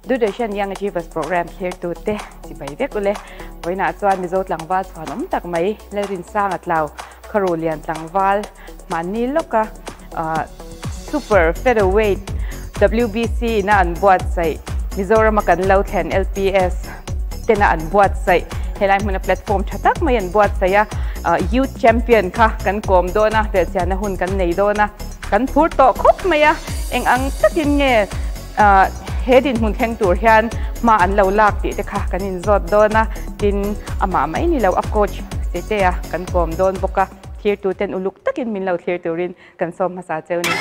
Doordarshan Young Achievers Programme thlirtute chibai vek ule. Vawiinah chuan Mizo tlangval chhuanawm tak mai Lalrinsanga Tlau Kharulian tlangval hmanni lawka Super Featherweight WBC ina an buatsaih Mizorama kan lo thlen LPS tena an buatsaih helai hmuna platform tha tak mai an buatsaih a Youth Champion kha kan kawm dawn a belhchianna hun kan nei dawn a kan phur tawh khawp mai a eng ang takin nge He dinhmun thleng tur hian hma an lo lak tih te kha kan inzawt dawn a, tin amah mai ni lo a coach Setea kan kawm dawn bawk a, thirtu ten uluk takin min lo thlir turin kan sawm hmasa cheu ni.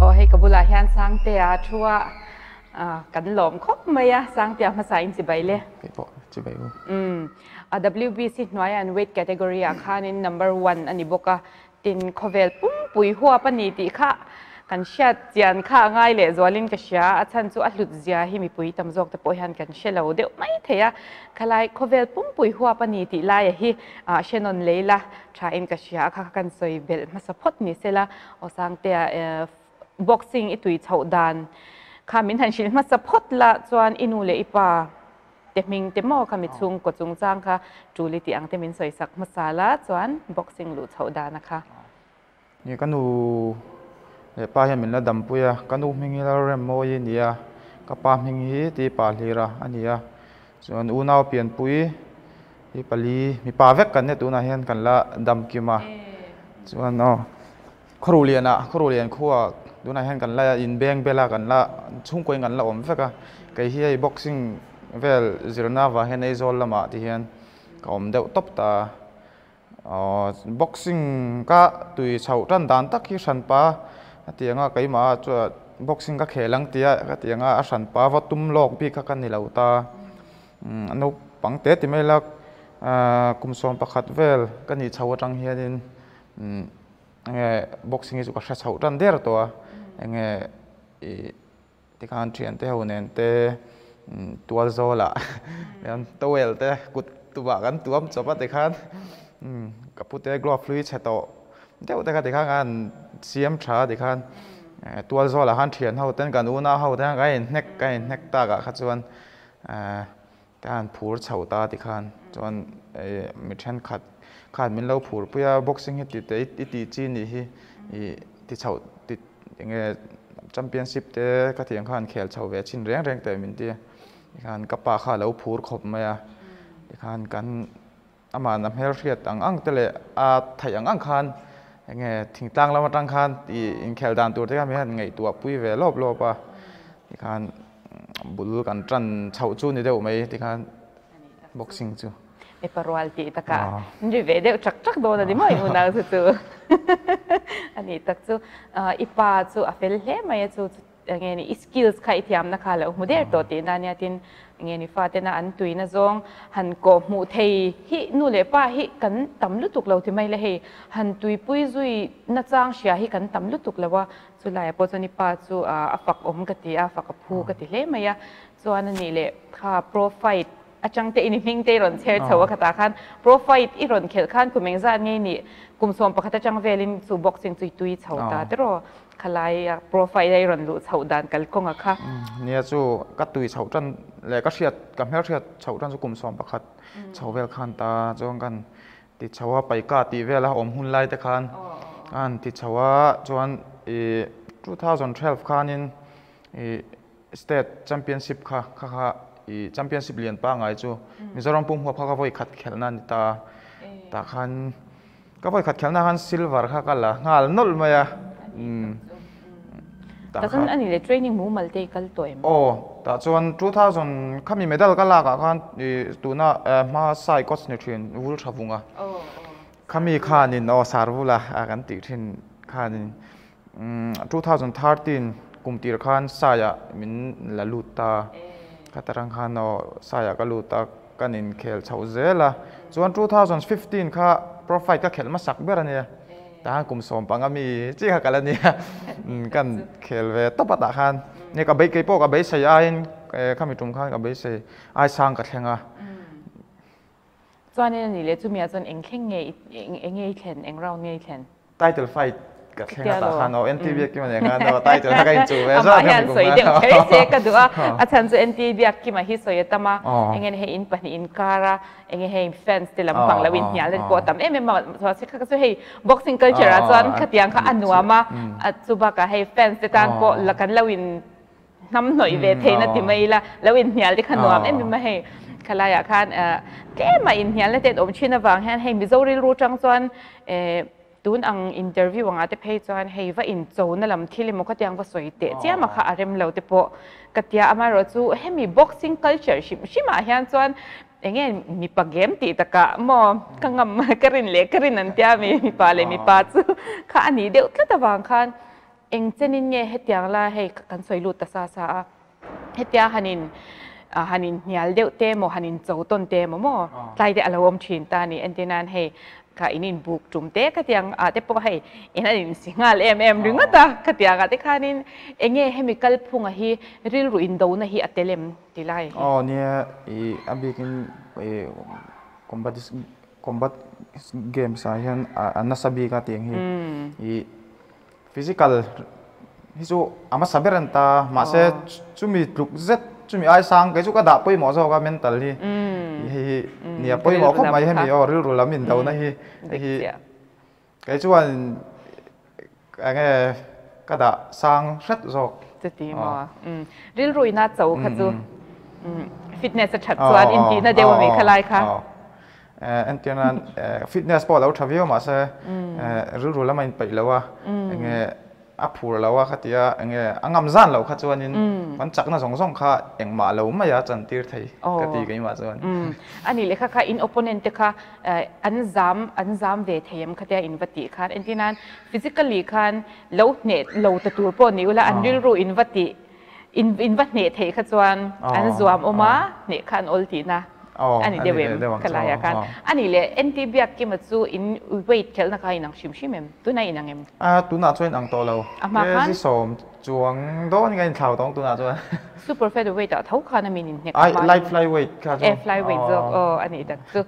Aw hei ka bulah hian Sangtea thu a kan lawm khawp mai a, Sangtea hmasa in chibai le. Kei pawh chibai u. Umm a WBC hnuaia an weight category ah khanin number one a ni bawk a, Tin, khawvel pumpui huap a ni tih kha kan hriat chian kha a ngai leh zualin ka hria. A chhan chu a hlut zia hi mipui tam zawk te pawh hian kan hre lo deuh mai thei a. Khalai khawvel pumpui huap a ni tih laia hi hrenawn lei la thain ka hria a, kha kha kan sawi belh hmasa phawt ni sela. Aw Sangtea boxing i tui chhoh dan kha min han hrilh hmasa phawt la chuan i nu leh i pa Te hming te maw kha mi chhungkaw chungchang kha tul i tih ang te min sawi sak hmasa la chuan boxing luh chhoh dana kha. Ni ka nu leh pa hian min la dampui a, ka nu hming hi Lalremmawi i ni a, ka pa hming hi Tipa Hlira a ni a, chuan unau pianpui hi pali mipa vek kan nia tunah hian kan la damkim a, chuan aw. Khawruhlianah, Khawruhlian khuaah tunah hian kan la inbeng bel a, kan la chhungkuain kan la awm vek a. Kei hi hei boxing vel zirna avang hian Aizawl lamah ti hian ka awm deuh tawp ta a. Aw boxing ka tui chhoh tan dan tak hi hranpa a ti ang a, keimah chuan boxing ka khel ang tia ka ti ang a, a hranpa va tum lawk bik kha ka ni lo ta. Naupang te ti mai la kum 11 vel ka nih chho atang hianin Enge boxing hi chu ka hre chhoh tan der tawh a, enge ih tikhan thiante ho nen te tual zawlah towel te kut tumah kan tuam chawp a tikhan ka pute glove hlui chhe tawh deuh te kha tikhan kan siam tha a tikhan tual zawlah khan thian ho ten kan unau ho te khan kan inhnek kan inhnek takah kha chuan Ka han phur chho ta tikhan chuan mi thenkhat khan min lo phur pui a, boxing hi ti teh i tih chi nih hi ih ti chhoh ti eng nge championship te ka tih ang khan khel chho ve chin reng reng teh min ti a, tikhan ka pa kha a lo phur khawp mai a, tikhan kan Amah a hmelhriat ang ang te leh a theih ang ang khan eng nge thingtlang lam atang khan ih inkhel dan tur te khan min han ngaihtuah pui ve lawp lawp a, tikhan bul kan tan chhoh chu ni deuh mai tikhan boxing chu. Mipa rual tih takah in ri ve deuh chak chak dawn a ni maw in unau chu chu a nih tak chu. I pa chu a fel hle mai a chu Nge ni i skills kha i thiamna kha lo hmu der tawh tihna ania tin nge ni fatena an tuina zawng han kawh hmuh thei hi nu leh pa hi kan tam lutuk lo ti mai le hei han tuipui zui nachang hria hi kan tam lutuk lo a chulaiah pawh chuan i pa chu a fak awm ka ti a fak a phu ka ti hle mai a chuan a nih leh kha pro fight atang te in i hming te i rawn chher chho a khatah khan pro fight i rawn khelh khan kum engzat nge nih kum 11 atang velin chu boxing chu i tui chho ta tiraw Khalai a profile a i rawn luh chhoh dan kalkawnga kha. Nia chu ka tui chhoh tan leh ka hriat ka hmelhriat chhoh tan chu kum 11 chho vel khan ta chuan kan ti chho a paika tih vel a awm hun lai te khan an ti chho a chuan ih 2012 khanin ih state championship kha kha kha ih championship lian pangngai chu Mizoram pum huap kha ka vawi khat khelhna a ni ta tah khan Ka vawi khat khelna khan silver kha ka la nghal nawlh mai a. Tah chuan a ni le training mumal te i kal tawh em? Aw, tah chuan 2000 khami medal ka lak ah khan tuna hma sai coach ni thin vul tha vunga. Khami khanin aw sar vula kan tih thin khanin 2013 kum tir khan sai ah min la lut ta. Khatarang khan aw sai ah ka lut a. kan inkhel chhoh zel a. Chuan 2015 kha pro fight ka khelh hmasak ber a nia. Tah khan kum 15 mi chi kha ka la nia. Kan khel ve tawp a tah khan. Nia ka bei kei pawh ka beisei aiin khami tum khan ka beisei ai sang ka thleng a. Chuanin a nih leh chumi ah chuan eng thleng nge eng nge i thlen eng round nge i thlen? Title fight ka thleng a tah khan aw NT Biakkima nen khan aw title kha ka inchuh ve zat kha mi kum khan. Amah hian sawi deuh kher se ka duh a, a chhan chu NT Biakkima hi sawi a tam a, eng nge hei in pahnih inkar a, eng nge hei fans te lampang lo inhnial te pawh a tam em em a, mahse kha chu hei boxing culture ah chuan khatiang kha a nuam a, chubakah hei fans te tan pawh la kan lo in hnam hnawih ve theihna ti mai ila, lo inhnial te kha nuam em em a hei. Khalaiah khan tlema inhnialna te an awm thin avang hian hei Mizo rilru tang chuan tun ang interview angah te phei chuan hei va inchona lam thil emaw khatiang va sawi teh chiam a kha a rem lo te pawh ka tia. Amaherawhchu chu hemi boxing culture hrim hrimah hian chuan enge mipa game tih takah maw ka ngam ka rin leh ka rin an tia mi mipa leh mipa chu kha a nih deuh tlat avang khan Eng chenin nge hetiang la hei kan sawi lut ta sa sa a, hetia han in han in hnial deuh te emaw han in cho tawn te emaw maw tlai te a lo awm thin ta a ni. Entir nan hei kha in in buk tum te khatiang ah te pawh hei in an in si nghal em em ringawt a, khatiang ah te khanin eng nge hemi kalphunga hi rilru indona hi a tel em ti lai hi. Aw nia i a bikin i combat combat games ah hian a nasa bik a tiang hi i Physical hi chu a hmasa ber a ni ta, mahse chumi tluk zet chumi ai sang kei chu ka dah pawimawh zawk a mental hi hei hi nia pawimawh khawp mai hemi aw rilru lam indona hi hei hi kei chuan eng nge ka dah sang hret zawk. Chuti maw rilru ina cho kha chu fitness a that chuan intihna deuh a mi khalai kha. Entir nan fitness pawh a lo tha viau mahse rilru lam a inpeih lo a, enge a phur lo a khatia enge a ngam zan loh kha chuanin kan chakna zawng zawng kha engmah lo maia chantir thei ka ti keimah chuan. A nih leh kha kha in opponent te kha an zam an zam ve thei em khatia in va tih khan entir nan physically khan lo hneh lo ta tur pawh ni ula an rilru in va tih In va hneh theih kha chuan an zuam awm a, hneh kha an awl tihna a ni deuh em ka laiah khan. A nih leh NT Biakkima chu in weight khelhna kha a inang hrim hrim em? Tunah a inang em? A, tunah chuan inang tawh lo. A hma khan? Kg 10 chuang dawn ka inthlau tawng tunah chuan. Super featherweight ah tho khan a min inhnek a hma in. Light flyweight kha chu. E, flyweight zawk aw a nih tak chu.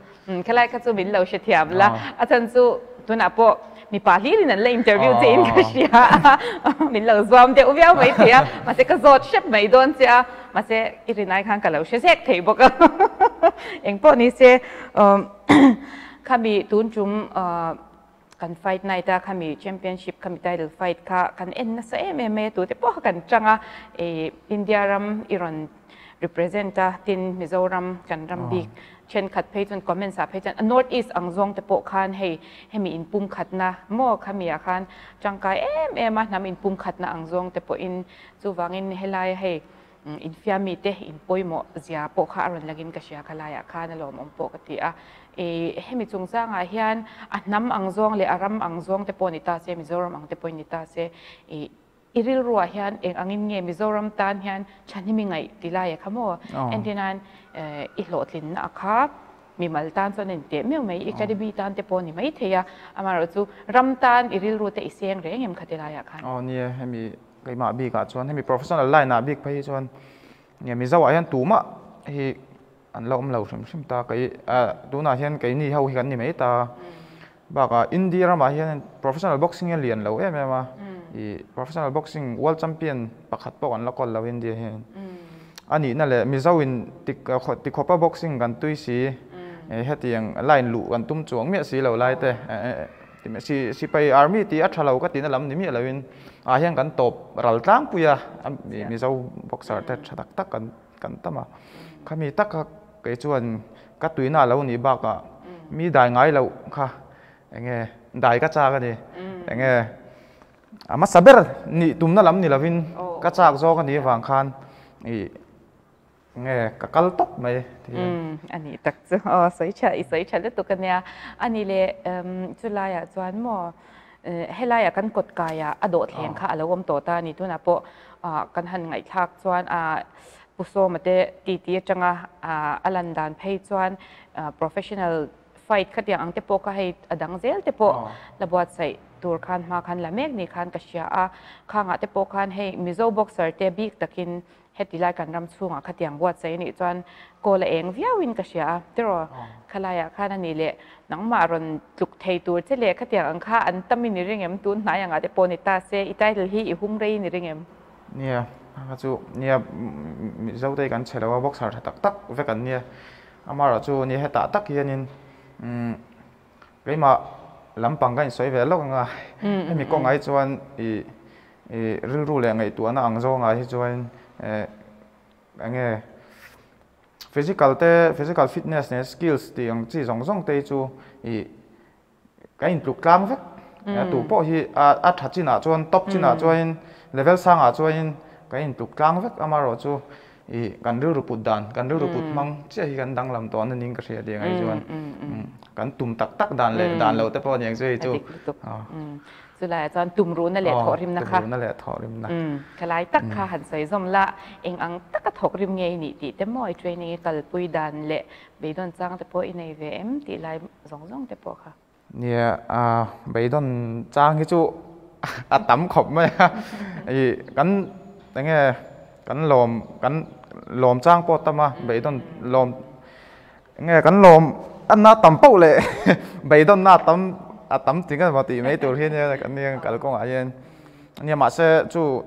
Khelai kha chu min lo hrethiam la, a chhan chu tunah pawh mipa hlirin an la interview che in ka hria a, min lo zuam deuh viau mai thei a, mahse ka zawt hrep mai dawn che a, mahse i rinai khan ka lo hre zek thei bawk a, engpawh ni se khami tun tum kan fight night a khami championship khami title fight kha kan en nasa em em mai a, tute pawh kha kan tang a, India ram i rawn represent a, tin Mizoram kan ram bik thenkhat phei chuan comments ah phei chuan a North East ang zawng te pawh khan hei hemi inpumkhatna maw khami ah khan tangkai em em a hnam inpumkhatna ang zawng te pawhin chuvangin helai hei infiammi te inpawimawh zia pawh kha a rawn langin ka hria khalaiah khan a lawmawm pawh ka ti a, hemi chungchangah hian a hnam ang zawng leh a ram ang zawng te pawh ni ta se Mizoram ang te pawhin ni ta se I rilruah hian eng angin nge Mizoram tan hian thahnem i ngaih ti lai a kha maw? Entirnan i hlawhtlinna a kha mimal tan chuan a inteh meuh mai, i academy tan te pawh a ni mai thei a, amaherawhchu ram tan i rilru te i seng reng em kha ti laiah khan? Aw nia, hemi keimah bikah chuan hemi professional line ah bik phei hi chuan nge Mizo ah hian tumah hi an la awm lo hrim hrim ta, kei tunah hian keini ho hi kan ni mai ta. Bakah India ramah hian professional boxing hi a lian lo em em a, ih professional boxing world champion pakhat pawh kan la kawl lo India hian. A nihna leh Mizo in tikhawpa boxing kan tui si, hetiang line luh kan tum chuang miah si lo lai te, sipai army tih a tha lo ka tihna lam ni miah loin ah hian kan tawp ral tlangpui a, Mizo boxer te tha tak tak kan tam a. Khami taka Kei chuan ka tuina a lo nih bakah mi dai ngai loh kha enge dai ka chak a ni. Enge a hmasa ber nih tumna lam ni lovin ka chak zawk a nih avang khan ih enge ka kal tawp mai ti hian. A nih tak chu aw sawi tha i sawi tha lutuk a nia. A nih leh chulaiah chuan maw helaiah kan kawt kaiah a dawhthleng kha a lo awm tawh ta a ni. Tunah pawh kan han ngaihthlak chuan. Pu Sawma te titi atanga a lan dan phei chuan professional fight khatiang ang te pawh kha hei a dang zel te pawh la buatsaih tur khan hma khan la mek ni khan ka hria a. Khangah te pawh khan hei Mizo boxer te bik takin heti lai kan ram chhungah khatiang buatsaih a nih chuan kawl a eng viauin ka hria a. Tiraw khalaiah khan a nih leh nangmah rawn tluk thei tur che leh khatiang ang kha an tam i ni ring em? Tun hnai angah te pawh ni ta se i title hi i hum rei ni ring em? Nia, kha chu nia Mizo te kan chhe lo a, boxer tha tak tak vek an nia. Amaherawh chu nia hetah tak hianin umm keimah lampang ka insawi ve lawk ang a, hemi kawngah hi chuan ih ih rilru leh ngaihtuahna ang zawngah hi chuan eh eng nge physical te physical fitness leh skills tih ang chi zawng zawng te hi chu ih Ka intluk tlang vek. Tu pawh hi a tha chinah chuan top chinah chuanin level sangah chuanin ka intluk tlang vek amaherawh chu ih kan rilru put dan kan rilru put hmang chiah hi kan danglam tawh a ning ka hria tih ang hi chuan kan tum tak tak dan leh dan lo te pawh a ni ang chu hei chu. Chulaiah chuan tumruhna leh thawhrimna kha. Tumruhna leh thawhrimna. Thalai tak kha han sawi zawm la, eng ang taka thawkrim nge i nih tih te maw i training i kalpui dan leh beidawn chang te pawh i nei ve em tih lai zawng zawng te pawh kha. Nia, beidawn chang hi chu a tam khawp mai a. I kan eng nge kan lawm kan lawm chang pawh a tam a, beidawn lawm Nge kan lawm anna tam pauh leh beidawnna a tam a tam ting emaw tih mai tur hi nia kan nia kal kawngah hian nia mahse chu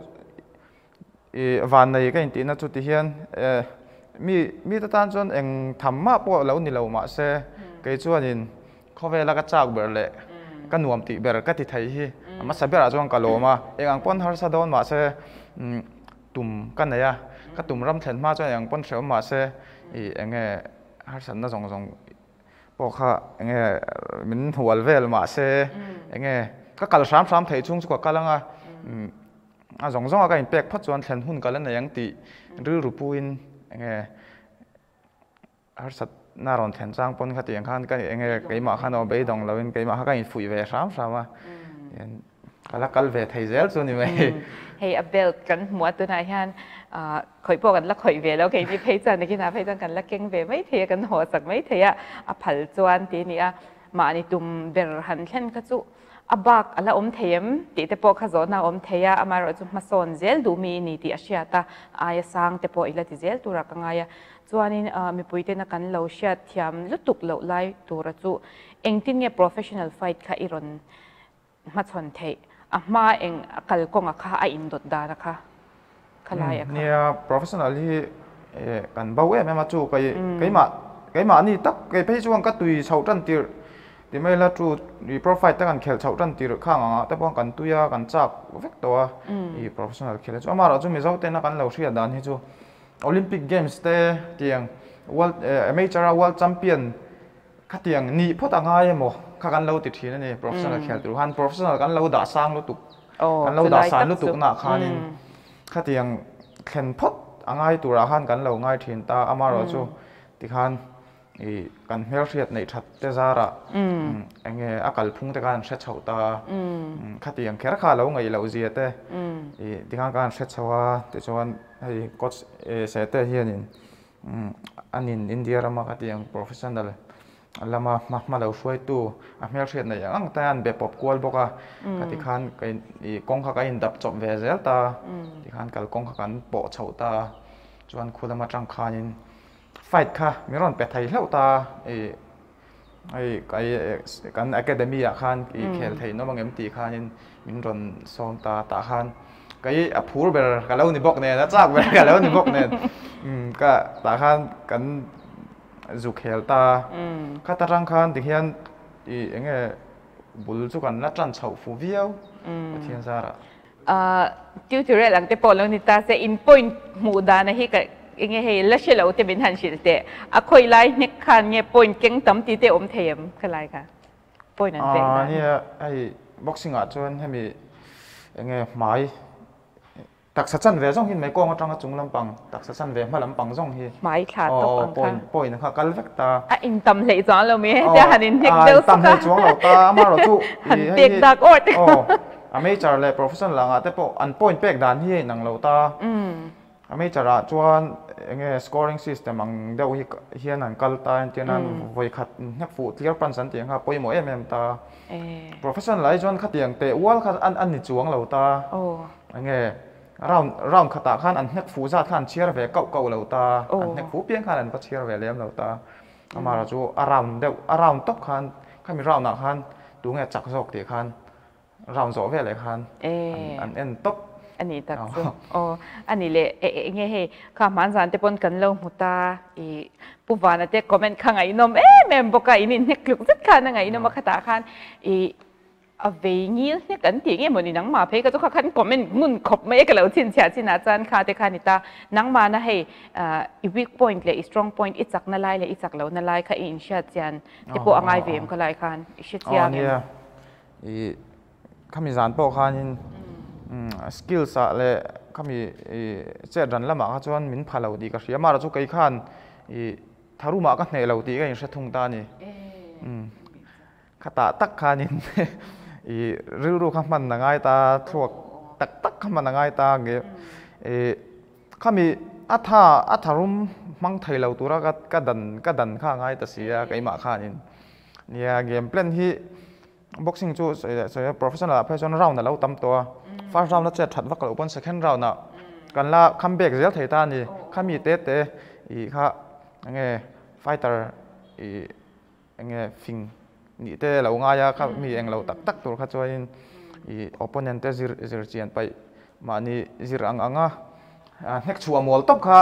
ih vannei ka intihna chu ti hian eh mi mite tan chuan eng tham mah pawh lo ni lo mahse kei chuanin khawvela ka chak ber leh ka nuam tih ber ka ti thei hi a hmasa berah chuan ka lawm a eng ang pawn harsa dawn mahse umm tum ka nei a, ka tum ram thlen hma chuan eng pawn hrehawm mah se ih eng nge harsatna zawng zawng pawh kha eng nge min hual vel mah se eng nge ka kal hram hram theih chhung chu ka kal ang a, a zawng zawng a ka inpek phawt chuan thlen hun ka la nei ang tih rilru puin eng nge Harsatna rawn thlen chang pawn kha tiang khan ka eng nge keimah khan aw beidawng loin keimah kha ka infuih ve hram hram a, tian ka la kal ve thei zel chu ni mai. Hei a belt kan hmuh a tunah hian khawih pawh kan la khawih ve lo keini phei chuan nakinah phei chuan kan la keng ve mai thei a kan haw sak mai thei a, a phal chuan ti a ni a, mahni tum ber han thlen kha chu a bak a la awm thei em tih te pawh kha zawhna a awm thei a, amaherawh chu hmasawn zel duh mi i ni tih a hriat a, aia sang te pawh i la ti zel turah ka ngai a. Chuanin mipuitena kan lo hriat thiam lutuk loh lai tura chu engtin nge professional fight kha i rawn hmachhawn theih? A hma eng kal kawnga kha a indawt dana kha khalai a kha. Nia, professional hi kan bo em em a chu kei keimah keimahni tak kei phei chuan ka tui chhoh tan tirh ti mai la chu i pro fight te kan khelh chhoh tan tirh khang angah te pawh kan tui a kan chak vek tawh a i professional khelh a chu amaherawhchu Mizo tena kan lo hriat dan hi chu Olympic Games te tiang World Amateur a World Champion khatiang nih phawt a ngai emaw kha kan lo ti thin a ni professional khel tur khan professional kan lo dah sang lutuk kan lo dah san lutuk nah khanin khatiang thlen phawt a ngai turah khan kan lo ngai thin ta amaherawh chu tikhan Ih kan hmelhriat neih that te zarah eng nge a kalphung te khan an hre chhoh ta a, khatiang kher kha a lo ngaih loh zia te ih tikhan khan an hre chho a, tichuan hei coach Sete hianin anin India rama khatiang professional lama hma hma lo hruaitu a hmelhriat neih ang ang te an be pawp kual bawk a, khati khan ih kawng kha ka indap chawp ve zel ta a, tikhan kalkawng kha kan pawh chhoh ta a, chuan khu lam atang khanin Fight kha min rawn pe thei hlauh ta i hei kai kan academy ah khan i khel thei nawm angem tih khanin min rawn sawm ta tah khan kei a phur ber ka lo ni bawk nen a chak ber ka lo ni bawk nen ka tah khan kan zu khel ta khat atang khan tikhian i eng nge bul chu kan la tan chhoh fu viau Pathian zarah. Tutorial ang te pawh lo ni ta se in point hmuh dana hi ka enge hei la hre lo te min han hrilh teh. A khawi lai hnek khan nge point keng tam ti te awm thei em kha lai kha point an pek dan. Nia hei boxing ah chuan hemi enge hmai taksa chan ve zawng hi mai kawng atanga chung lampang taksa chan ve hma lampang zawng hi hmai thla tawp ang kha point kha kal vek ta. A in tam hleih chuang lo mi hetia han in hnek deuh suk a. Tam hleih chuang lo ta amaherawh chu han pek dak awt. Amateur leh professional angah te pawh an point pek dan hi a inang lo ta. Amateur ah chuan enge scoring system ang deuh hi hian an kal ta entir nan vawi khat hnek fuh clear punch an tih ang kha a pawimawh em em ta. Professional ai chuan khatiang teh ual kha an ni chuang lo ta. Enge round round khatah khan an hnek fuh zat kha an chhiar ve kauh kauh lo ta. An hnek fuh piang khan an va chhiar ve lem lo ta. Amara chu a round deuh a round tawp khan khami round ah khan tunge chak zawk tih khan round zawh veleh khan an en tawp. A ni tak chu. Aw, a ni leh e nge hei kha hman zan te pawn kan lo hmu ta i Pu Vana te comment kha ngaihnawm em em bawk a, in inhnek tluk zet khan a ngaihnawm a khatah khan i a vei ngil hnek an tih nge mawni nangmah phei ka chu kha khan comment ngun khawp mai a ka lo chhinchhiah chinah chuan kha te kha ni ta. Nangmahna hei i weak point leh i strong point i chakna lai leh i chak lohna lai kha i inhriat chian te pawh a ngai ve em khalai khan i hre chiang em? I khami zan pawh khanin skills ah leh khami i chet ran lamah kha chuan min pha lo tih ka hria. Amaherawhchu chu kei khan i tharumah ka hneh lo tih ka inhre thung ta a ni. Khatah tak khanin i rilru kha hman a ngai ta, thluak tak tak kha hman a ngai ta nge i khami a tha a tharum hmang thei lo tura ka dan ka dan kha a ngai ta si a keimah khanin. Nia game plan hi boxing chu sawi leh sawi a professional ah phei chuan round a lo tam tawh a first round a chet that vak loh pawn second round ah kan la come back zel thei ta a ni khami te te ih kha enge fighter ih enge fing nih te lo ngai a kha mi eng lo tak tak tur kha chuanin ih opponent te zir zir chian paih mahni zir ang ang a hnek chhuah mual tawp kha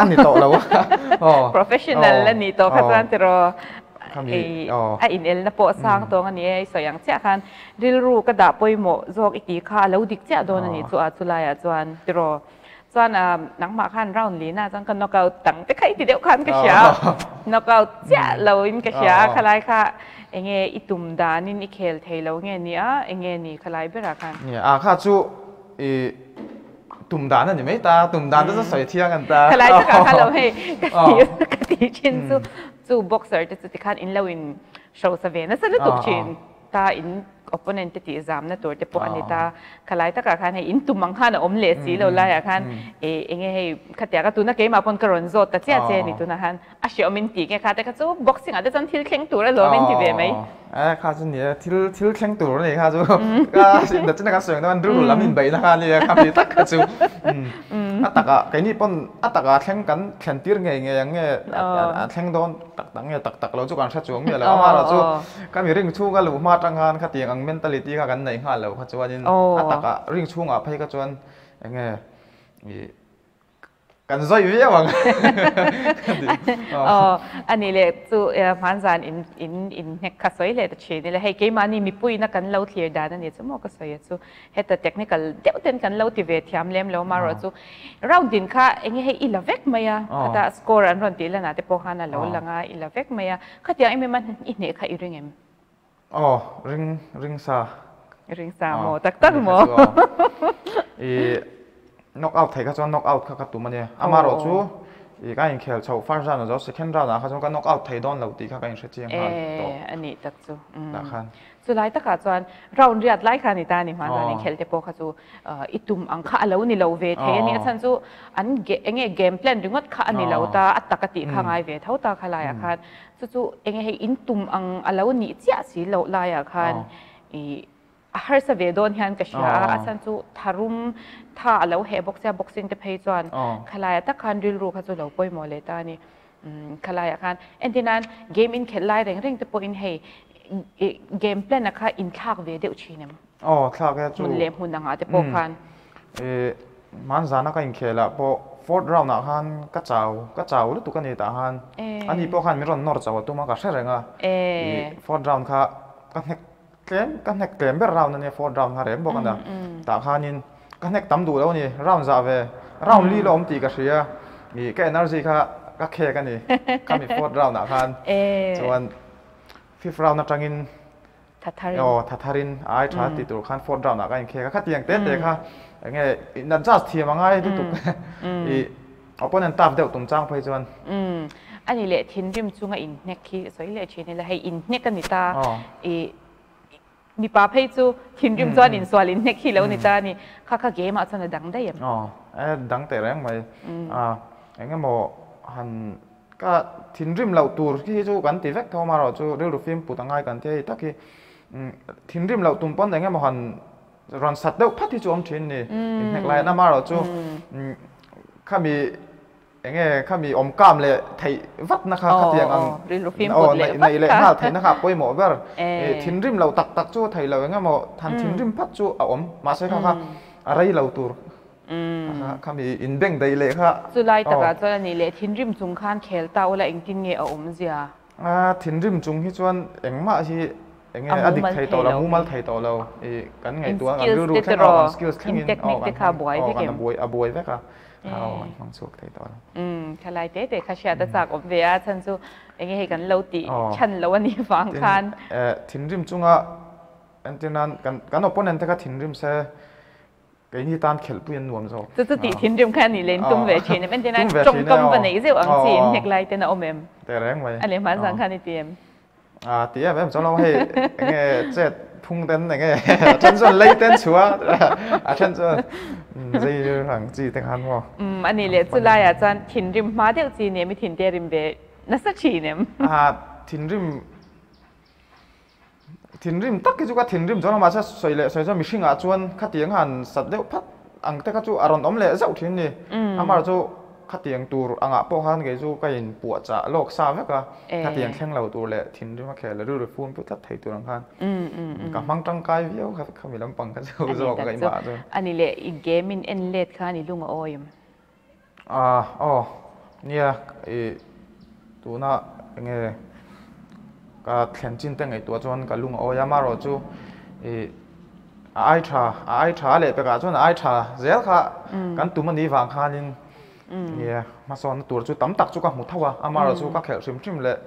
a ni tawh lo a. Professional a nih tawh kha chuan tiraw a inelna pawh sang tawng a ni e, i sawi ang chiah khan rilru ka dah pawimawh zawk i tih kha a lo dik chiah dawn a nih chu a chulaiah chuan tiraw. Chuan nangmah khan round lina chuan ka knockout tang te kha i ti deuh khan ka hria a, knockout chiah loin ka hria a khalai kha enge i tum danin i khel thei lo nge nia enge ni khalai berah khan. A kha chu i tum dan a ni mai ta, tum dan te chu sawi thiang an ta. Khalai takah kha lo hei ka ti ka ti thin chu chu boxer te chu tikhan in lo in hrosa ve nasa lutuk thin ta in opponent te tih zamna tur te pawh a ni ta. Khalai takah khan hei in tum ang khan a awm leh si lo laiah khan e enge hei khatiang a tuna keimah pawn ka rawn zawt ta chiah che a ni tunah khan A hreawm in ti nge kha te kha chu boxing ah te chuan thil thleng tur alawm in ti ve mai. Aw kha chu ni e thil thil thleng tur a ni kha chu ka na china kan sawi ang chuan rilru lam in beihna kha a nia kha mi tak kha chu a takah keini pawn a takah thleng kan thlen tir ngei ngei ang nge a thleng dawn tak tak nge tak tak lo chu kan hre chuang miah lo amaherawh chu ka mi ring chhunga luh hma atang khan khatiang ang mentality kha kan nei nghal lo kha chuanin a takah ring chhungah phei kha chuan enge ih Kan zawih viau ang. Aw, a nih leh chu hmanzan in in in hnek kha sawi leh ta thin ila hei keimahni mipuiina kan lo thlir dan a ni chu maw ka sawi a chu heta technical deuh ten kan lo ti ve thiam lem lo marawh chu round din kha enge hei i la vek mai a khata score an rawn tih lanah te pawh khan a lo lang a i la vek mai a khatiang em em a i hneh kha i ring em? Aw, ring ring sa. Ring sa maw? Tak tak maw? I knock out thei kha chuan knock out kha ka tum a nia. Amaherawh chu i ka inkhel chhoh first round ah zo second round ah kha chuan ka knock out thei dawn lo tih kha ka inhre chiang nghal tawh. E, a nih tak chu. Dah khan. Chulai takah chuan round riat lai kha a ni ta a ni. Hmanzan inkhel te pawh kha chu i tum ang kha a lo ni lo ve thei a ni. A chhan chu an enge game plan ringawt kha a ni lo ta, a tak a tih kha ngai ve tho ta khalaiah khan. Chu chu enge hei in tum ang a lo nih chiah si loh laiah khan i a harsa ve dawn hian ka hria a, a chhan chu tharum tha a lo heh bawk sia boxing te phei chuan khalaiah tak khan rilru kha chu lo pawimawh leh ta a ni. Khalaiah khan entir nan game inkhelh lai reng reng te pawhin hei game plan a kha inthlak ve deuh thin em? Aw thlak e chu. Hmun leh hmun angah te pawh khan. E hmanzana ka inkhelah pawh fourth round ah khan ka chau ka chau lutuk a ni tah khan ani pawh khan min rawn nawr chauh a tum a ka hre reng a. I fourth round kha ka hnek tlem ka hnek tlem ber round a nia fourth round kha reng bawk a nia. Tah khanin ka hnek tam duh lo a ni round zah ve round li la awm tih ka hria i ka energy kha ka khek a ni khami fourth round ah khan chuan fifth round atangin Thatharin. Aw, thatharin a ai tha tih tur khan fourth round ah ka inkhek a, khatiang te te kha enge in adjust thiam a ngai lutuk i opponent tough deuh tum chang phei chuan. Umm, a ni leh thinrim chunga inhnek hi sawi leh thin ila hei inhnek a ni ta i mipa phei chu thinrim chuan insual inhnek hi lo ni ta a ni, kha kha game ah chuan a dang daih em? Aw, e dang teh reng mai. Engemaw han ka thinrim loh tur khi chu kan ti vek tho amaherawhchu rilru fim put a ngai kan ti hei tak hi thinrim loh tum pawn engemaw han rawn sat deuh phat hi chu awm thin ni inhnek lai amaherawhchu khami enge khami awm kam leh theih vat na kha khatiang ang aw neih leh nghal theihna kha a pawimawh ber thinrim loh tak tak chu a theih loh engemaw han thinrim phat chu a awm mahse kha kha a rei lo tur. Khami inbeng daih leh kha. Chulai takah chuan a nih leh thinrim chung khan khel ta ula engtin nge a awmzia? Thinrim chung hi chuan engmah hi enge a dik thei tawh lo, a mumal thei tawh lo. I kan ngaihtuah kan rilru thleng a, kan skills thlengin aw kan hmang aw kan a buai vek a, aw kan hmang chhuak thei tawh lo. Thalai te te kha hriat a chak awm ve a, chhan chu enge hei kan lo tih chhan lo a nih vang khan. Thinrim chunga entir nan kan opponent te kha thinrim se Keini tan khelhpui an nuam zawk. Chu chu tih thinrim kha a nih leh in tum ve thin em? Entir nan tawngkam va neih zeuh ang chi in hnek lai ten a awm em? Teh reng mai. A leh hman zang khan i ti em? A ti em em chuan lo hei enge chet phung ten enge a then chuan lei ten chhuah a then chuan zei ang chi te khan maw. Um a nih leh chu laiah chuan thinrim hma deuh chi ni em i thinte rim ve nasa thin em? A thinrim Thinrim tak hi chu ka thinrim chuan mahse sawi leh sawi chuan mihringah chuan khatiang han sat deuh phat ang te kha chu a rawn awm leh zauh thin ni. Amah chu khatiang tur angah pawh khan kei chu ka inpuahchah lawk sa vek a, khatiang thleng lo tur leh thinrim a khel leh rilru fum put tlat thei tur ang khan ka hmang tangkai viau kha khami lampang kha chu zawk ka inmah chuan. Ani leh i game in en let khan i lung a awi em? Ah aw nia i tuna enge ka thlen chin te ngaihtuah chuan ka lung a awi a amaherawh chu i a ai tha a ai tha leh pekah chuan a ai tha zel kha kan tum a nih vang khanin nia hmasawnna tur chu tam tak chu ka hmu tho a amaherawh chu ka khelh hrim hrim leh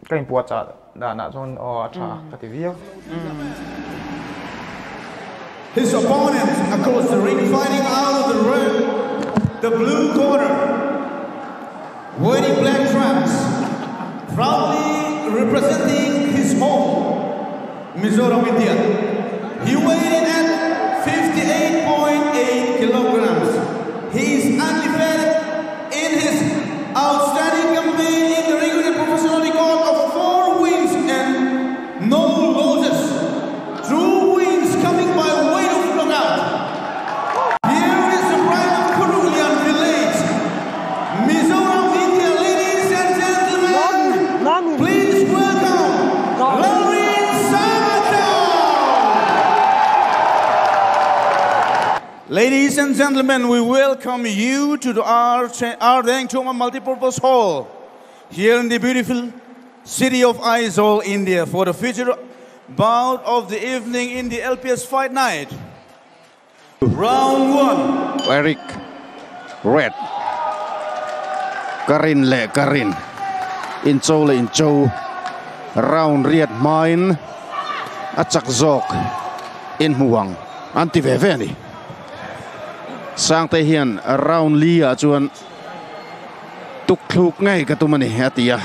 ka inpuahchah danah chuan aw a tha ka ti viau. His opponent across the ring fighting out of the red, the blue corner, wearing black trunks, proudly representing his home, Mizoram, India. He weighed in at 58.8 kilograms. He is undefeated in his outstanding campaign in the regular professional record of four wins and no losses. Two wins coming by way of knockout. Here is the pride of Kurulian village, Mizoram, India. Ladies and gentlemen, please welcome Lalrinsanga Tlau. Ladies and gentlemen, we welcome you to the R. Dengchunga Multipurpose Hall here in the beautiful city of Aizawl, India for the feature bout of the evening in the LPS Fight Night. Round 1. Eric Red Karin leh Karin incho leh incho round riat hmain a chak zawk inhmu ang an ti ve ve a ni. Sangte hian round li ah chuan tuk thluk ngei ka tum a ni a ti a.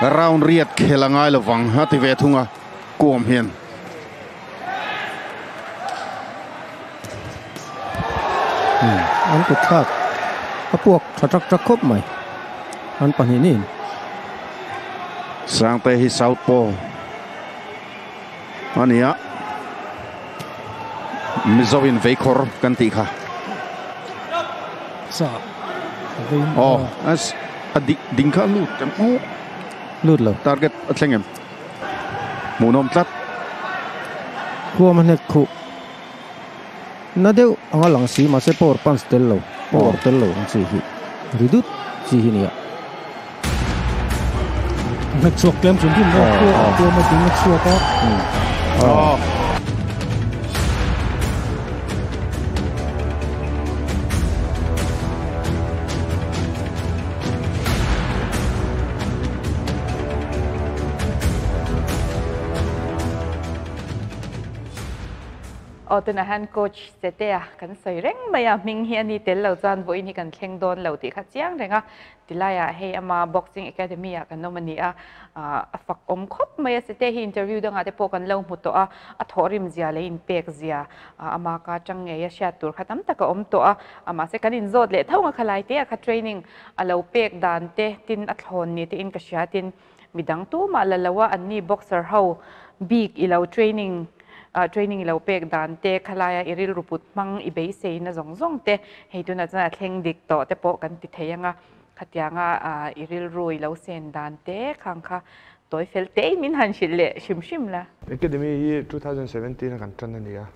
Round riat khel a ngai lovang a ti ve thung a kuam hian. An kut thlak a puak tha tak tak khawp mai an pahnih niin. Sangte hi South Paw a ni a, Mizo in veikhawr kan tih kha. Sa vei Aw a ding kha a lut em aw. Lut lo. Target a thleng em? Hmuhnawm tlat. Khuam a hnek khuh na deuh anga lang si mahse power punch tel lo, power tel lo ang chi hi ri dut chi hi nia. A hnek chhuak tlem hrim hrim a, khuam a ding a chhuak a. Aw tunah hian coach Chetea kan sawi reng mai a, hming hi a ni tel lo chuan vawiin hi kan thleng dawn lo tih kha chiang reng a. Tilaiah hei ama boxing academy ah kan awm a ni a, a fak awm khawp mai a. Chetea hi interview dangah te pawh kan lo hmu tawh a, a thawhrim zia leh inpek zia ama ka atang ngei a hriat tur kha tam tak a awm tawh a. Mahse kan inzawt leh tho ang a khalai te a kha training a lo pek dan te tin a thlawn ni te in ka hria tin Midang tumah la lo a, anni boxer ho bik i lo training training i lo pek dan te, khalaia i rilru put hmang i beiseina zawng zawng te hei tunah chuan a thleng dik tawh te pawh kan ti thei ang a, khatianga i rilru i lo sen dan te khang kha tawi fel tei min han hrilh leh hrim hrim la. Academy hi 2017 a kan tan a ni a,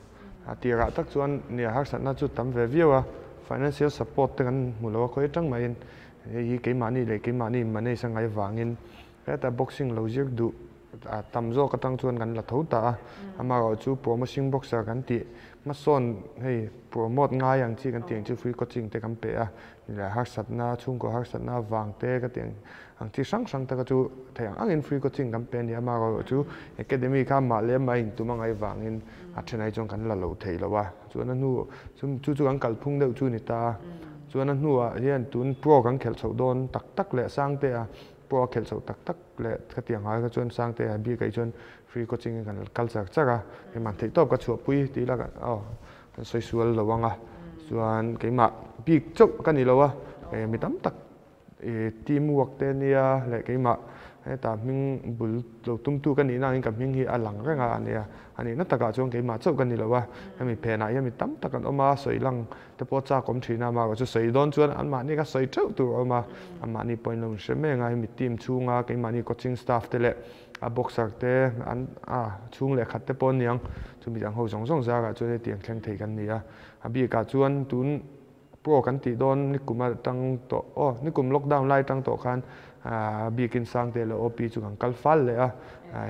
a tirah tak chuan nia harsatna chu tam ve viau a, financial support te kan hmu lo a khawi atang maiin Hei hi keimahni leh keimahni manage a ngai vangin heta boxing lo zir duh tam zawk atang chuan kan la tho ta a, amaherawh chu promoting boxer kan tih hmasawn hei promote ngai ang chi kan tih ang chu free coaching te kan pe a, leh harsatna chhungkaw harsatna avang te ka tih ang chi hrang hrang te kha chu theih ang angin free coaching kan pe a ni, amaherawh chu academy kha mah leh mah intum a ngai vangin a thenai chuan kan la lo thei lo a. Chuan a hnu chu chu kan kalphung deuh chu ni ta. Chuan a hnuah hian tun pro kan khelh chhoh dawn tak tak leh Sangtea pro a khelh chhoh tak tak leh khatiang ai kha chuan Sangtea bikah chuan free coaching in kan kal char char a, keimah theihtawp ka chhuahpui tih ila aw kan sawi sual lo ang a. Chuan keimah bik chauh ka ni lo a, mi tam tak I team work te nia leh keimah heta hming bul lo tumtu ka nihna angin ka hming hi a lang reng a ania. A nihna takah chuan keimah chauh ka ni lo a, hemi phenah hian mi tam tak an awm a, sawi lang te pawh chak awm thin a, amaherawhchu sawi dawn chuan anmahni kha sawi theuh tur a awm a, anmahni pawhin lo inhre mek a, hemi team chhunga keimahni coaching staff te leh a boxer te an a chhung leh khat te pawh an ni ang, chumi dang ho zawng zawng zarah chuan hetiang thleng thei kan ni a, a bikah chuan tun Pro kan tih dawn nikum atang tawh aw nikum lockdown lai atang tawh khan biakin Sangte leh OP chu kan kal fal leh a,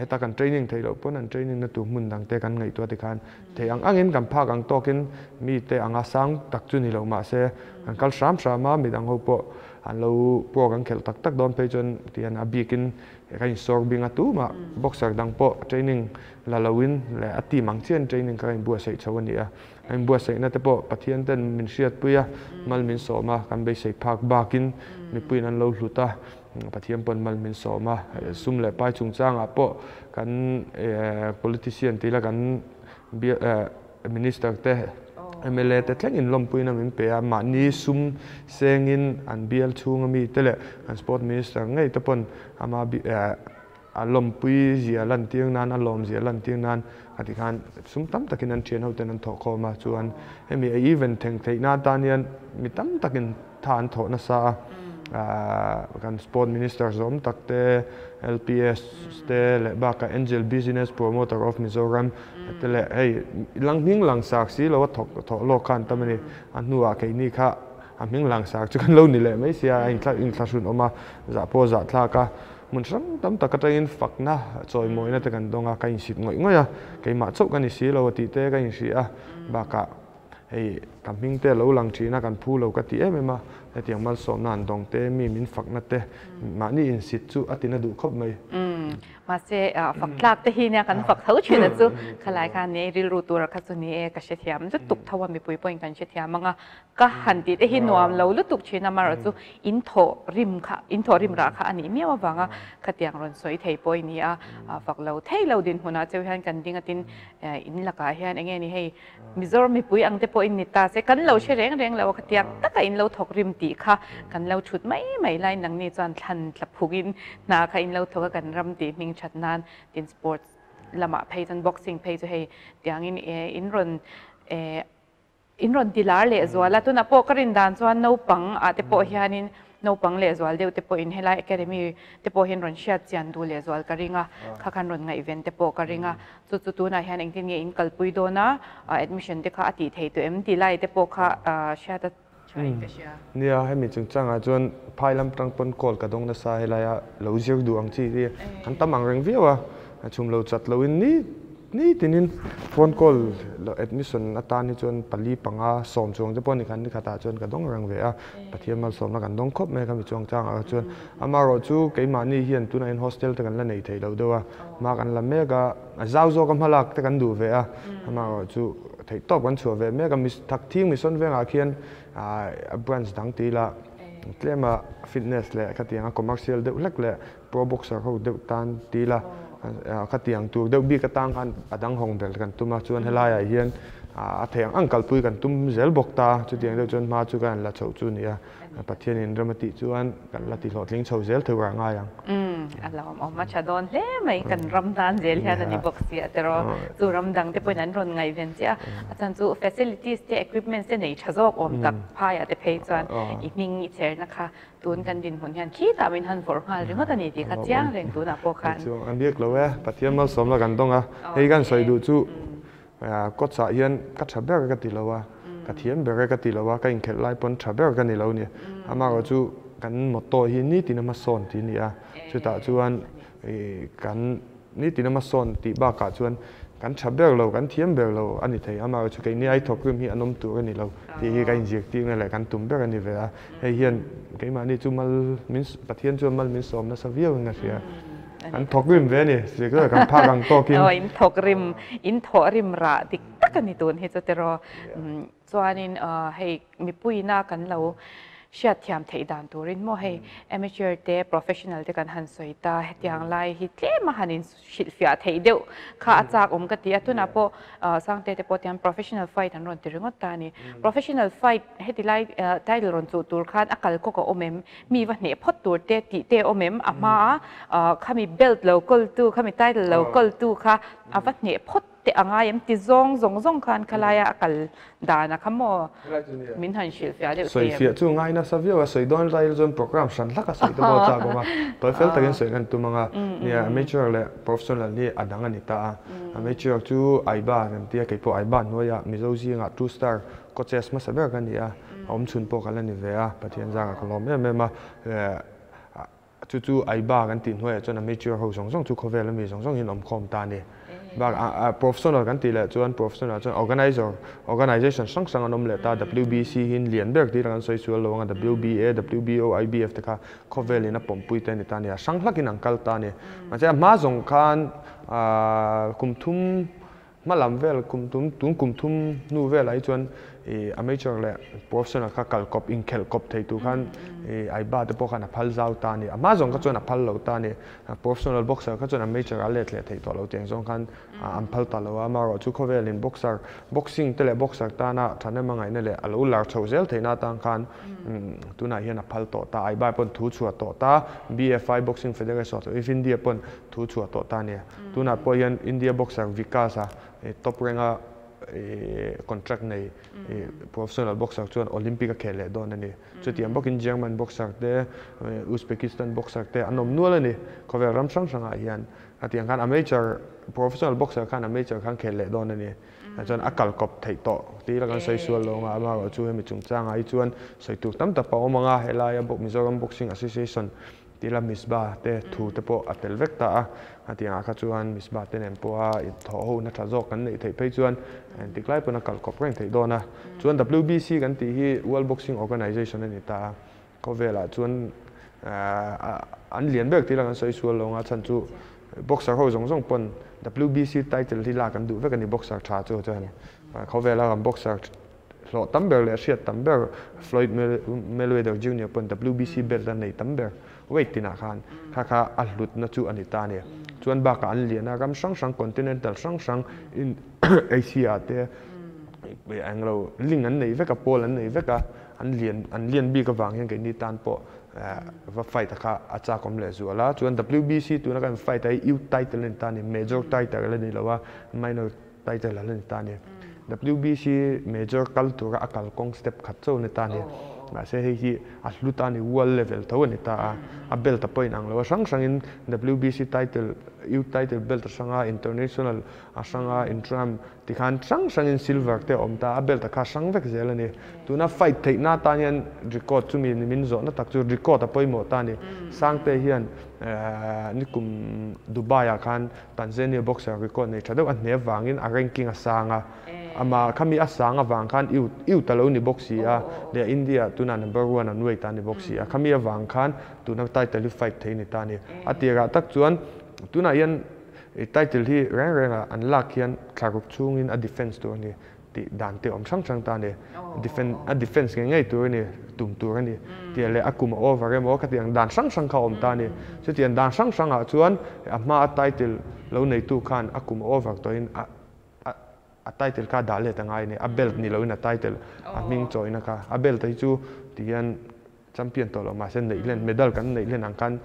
heta kan training theih loh pawn an training na tur hmun dang te kan ngaihtuah tikhan theih ang angin kan phak ang tawkin mite anga sang tak chu ni lo mahse kan kal hram hram a, midang ho pawh an lo pro kan khelh tak tak dawn phei chuan tihian a bikin kan insawr bing a tumah boxer dang pawh training la loin leh a team ang chiahin training kha kan inbuatsaih chho a ni a. A inbuatsaihna te pawh Pathian ten min hriatpui a, mal min sawm a, kan beisei phak bakin mipuiin an lo hlut a, Pathian pawn mal min sawm a, sum leh pai chungchangah pawh kan politician tih ila kan minister te, mla te thlengin lawmpuina min pe a, mahni sum sengin an bial chhunga mite leh kan sport minister ngei te pawn ama A lawmpui zia lantir nan, a lawm zia lantir nan a ti khan sum tam takin an thian hoten an thawh khawm a, chuan hemi a event thleng theih na atan hian mi tam takin tha an thawh nasa a, kan sport minister zawm tak te, LPS te leh bakah Angel Business Promoter of Mizoram te leh hei lang hming lang sak si lo a thawk thawh lawk khan tam a ni, a hnuah keini kha a hming lang sak chu kan lo ni leh mai sia, a inthlahrun awm a, zah pawh a zahthlak a. Hmun hrang tam tak atangin fakna chawimawina te kan dawng a, ka insit ngawih ngawih a, keimah chauh ka ni si lo a tih te ka inhrih a, bakah hei ka hming te a lo lang thin a, kan phu lo ka ti em em a, hetiang malsawmna an dawng te, mi min fakna te, mahni insit chu a tina duh khawp mai. Mahse fak tlak te hi nia kan fak tho thin a chu, khalai khan ni rilru tura kha chu ni e, ka hrethiam lutuk tho a, mipui pawhin kan hrethiam ang a, Ka han tih te hi nuam lo lutuk thin a, amaherawh chu in thawh rim kha, in thawh rim rah kha a nih miau avanga khatiang rawn sawi thei pawh i ni a, fak lo thei lo dinhmunah cheu hian kan ding atin in lakah hian enge ni hei Mizoram mipui ang te pawh in ni ta se kan lo hre reng reng lo a, khatiang taka in lo thawk rim tih kha kan lo thut mai mai laiin nangni chuan thlan tla phungin hna kha in lo thawk a kan ram tih hming that nan tin sports lamah phei chuan boxing phei chu hei tiangin in rawn In rawn ti lar leh zual a, tunah pawh ka rin dan chuan naupang ah te pawh hianin naupang leh zual deuh te pawhin helai academy te pawh hian rawn hriat chian duh leh zual ka ring a, kha khan rawn ngaihven te pawh ka ring a, chu chu tunah hian engtin nge in kalpui dawn a, admission te kha a tih thei tawh em tih lai te pawh kha hriat a tha in ka hria. Nia, hemi chungchangah chuan phai lam tang pawn call ka dawng nasa helai a lo zir duh ang chi hi an tam ang reng viau a, chhum lo chat loin ni. Ni tinin phone call admission atan hi chuan pali panga sawm chuang te pawh ni khan ni khatah chuan ka dawng reng ve a, Pathian malsawmna kan dawng khawp mai kha mi chuang changah kha chuan. Amaherawh chu keimahni hian tunah hian hostel te kan la nei thei lo deuh a, hma kan la mek a, a zau zawka hmalak te kan duh ve a, amaherawh chu theihtawp kan chhuah ve mek a, Thakthing Mission vengah khian branch dang ti ila tlema fitness leh khatianga commercial deuh hlek leh Pro boxer ho deuh tan ti ila, khatiang tur deuh bik atang khan a dang hawng ber kan tum a, chuan helaiah hian a theih ang ang kalpui kan tum zel bawk ta, chutiang deuh chuan hma chu kan la chhoh chu a ni a, Pathianin rem a tih chuan kan la ti hlawhtling chho zel theuh rah ngai ang. Umm, a lawmawm a tha dawn hle mai, kan ram nan zel hian a ni bawk si a tiraw, chu ram dang te pawhin an rawn ngaihven chiah a, a chhan chu facilities te equipments te nei tha zawk awm tak phaiah te phei chuan i hming i chherna kha Tun kan dinhmun hian khitah min han vawrh nghal ringawt a ni tih kha chiang reng tunah pawh khan. Chu an biak lo e, Pathian malsawmna kan dawng a, hei kan sawi duh chu kawtchah hian ka tha ber ka ti lo a, ka thiam ber e ka ti lo a, ka inkhelh lai pawn tha ber ka ni lo a ni. Amaherawh chu kan motto hi nitin a hmasawn tih a ni a, chutah chuan kan Nitin a hmasawn tih bakah chuan kan tha ber lo, kan thiam ber lo a ni thei. Amaherawhchu chu keini ai thawkrim hi an awm tur a ni lo tih hi ka inzirtirna leh kan tum ber a ni ve a. Hei hian keimahni chu mal min Pathian chuan mal min sawm nasa viau in ka hria. Kan thawkrim ve a ni, zirtir kan phak ang tawkin. Aw, in thawkrim, in thawhrim rah dik tak a ni tun hi chu tiraw. Chuanin hei mipuiina kan lo hriatthiam theih dan turin maw hei amateur te professional te kan han sawi ta hetiang lai hi tlem a han in hrilhfiah theih deuh kha a chak awm ka ti a tunah pawh Sangte te pawh tiang professional fight an rawn ti ringawt ta a ni. Professional fight heti lai title rawn chuh tur khan a kalkawk a awm em? Mi va hneh phawt tur te tih te a awm em? A hmaa khami belt lo kawltu khami title lo kawltu kha a va hneh phawt Te a ngai em ti zawng zawng zawng khan khalaia a kal dan a kha maw? Min han hrilhfiah deuh thei em? Sawifiah chu ngai nasa viau a, sawi dawn lai chuan program hran hlak a sawi te pawh a chak awm a, tawi fel takin sawi kan tum ang a, nia amateur leh professional hi a dang a ni ta a, amateur chu Aiba kan tia keipawh Aiba hnuaiah Mizo zingah two star coaches hmasa ber ka ni a, a awmchhun pawh ka la ni ve a, Pathian zangah ka lawm em em a, Chu chu Aiba kan tih hnuaiah chuan amateur ho zawng zawng chu khawvel ami zawng zawng hian awm khawm ta a ni. Bakah professional kan tih leh chuan professional chuan organizer, organization hrang hrang an awm leh ta, WBC hi lian ber tih kan sawi sual lo ang a, WBA, WBO, IBF te kha khawvelin a pawmpui te a ni ta a ni a, hrang hlakin an kal ta a ni. Mahse a hma zawng khan kum thum Hma lam vel kum tum tun kum thum hnu velah hi chuan ih amateur leh professional kha kal kawp inkhelh kawp thei tur khan ih Aiba te pawh khan a phal zau ta a ni. A hma zawng kha chuan a phal lo ta a ni. Professional boxer kha chuan amateur a let leh theih tawh lo tiang zawng khan an phal ta lo a. Amaherawh chu khawvelin boxer boxing te leh boxer tana thahnem a ngaihna leh a lo lar chhoh zel theihna atang khan tunah hian a phal tawh ta. Aiba pawn thu chhuah tawh ta. BFI Boxing Federation of India pawn thu chhuah tawh ta a ni. Tunah pawh hian India boxer Vikas-a top rank-a contract nei professional boxer chuan Olympic a khel leh dawn a ni. Chutiang bawkin German boxer te, Uzbekistan boxer te an awm nual a ni. Khawvel ram hrang hrangah hian hetiang khan amateur professional boxer khan amateur khan khel leh dawn a ni. Chuan a kal kawp theih tawh tih la kan sawi sual lo anga amaherawhchu hemi chungchangah hi chuan sawi tur tam tak a awm ang a, helaia Mizoram Boxing Association Tila Misbah te thu te pawh a tel vek ta a, hetiangah kha chuan Misbah te nen pawha inthawh ho na tha zawk kan neih theih phei chuan engtik lai pawn a kal kawp reng theih dawn a. Chuan WBC kan tih hi World Boxing Organization a ni ta a, khawvelah chuan an lian ber tila kan sawi sual lo anga chhan chu boxer ho zawng zawng pawn WBC title hi lak an duh vek a ni boxer tha chu chuan khawvela kan boxer Hlawh tam ber leh hriat tam ber Floyd Mayweather Junior pawn WBC belt a nei tam ber weight tinah khan kha kha a hlutna chu a ni ta a ni. Chuan bakah an lian a, ram hrang hrang continental hrang hrang in Asia ah te englo link an nei vek a, pawl an nei vek a, an lian an lian bik avang hian keini tan pawh va fight a kha a chakawm leh zual a. Chuan WBC tuna kan fight a hi youth title a ni ta a ni, major title a ni lo a, minor Title a la ni ta a ni. WBC major kal tura a kalkawng step khat chauh a ni ta a ni. Mahse hei hi a hlu ta a ni, world level tho a ni ta a. A belt a pawh inang lo a, hrang hrangin WBC title Youth title belt a hrang a, international a hrang a, intram tikhan hrang hrangin silver te a awm ta a, belt a kha hrang vek zel a ni. Tuna fight theihna atan hian record chumi ni min zawhna tak chu record a pawimawh ta a ni. Sangte hian nikum Dubai ah khan Tanzania boxer record nei tha deuh a hne vangin a ranking a sang a, amah khami a sang avang khan youth youth a lo ni bawk si a, leh India tunah number one an weight a ni bawk si a, khami avang khan tuna title hi fight thei a ni ta a ni. A tirah tak chuan tunah hian title hi reng rengah an lak hian thlaruk chhungin a defence tur a ni. Tih dan te awm hrang hrang ta a ni. Defend, a defence ngei ngei tur a ni, tum tur a ni. Tih leh a kum a over emaw khatiang dan hrang hrang kha a awm ta a ni. Chutiang dan hrang hrangah chuan a hma a title lo neitu khan a kum a over tawhin a a a title kha a dah let a ngai a ni. A belt ni loin a title a hming chawina kha. A belt hi chu tihian champion tawh lo mahse neih len medal kan neih len ang khan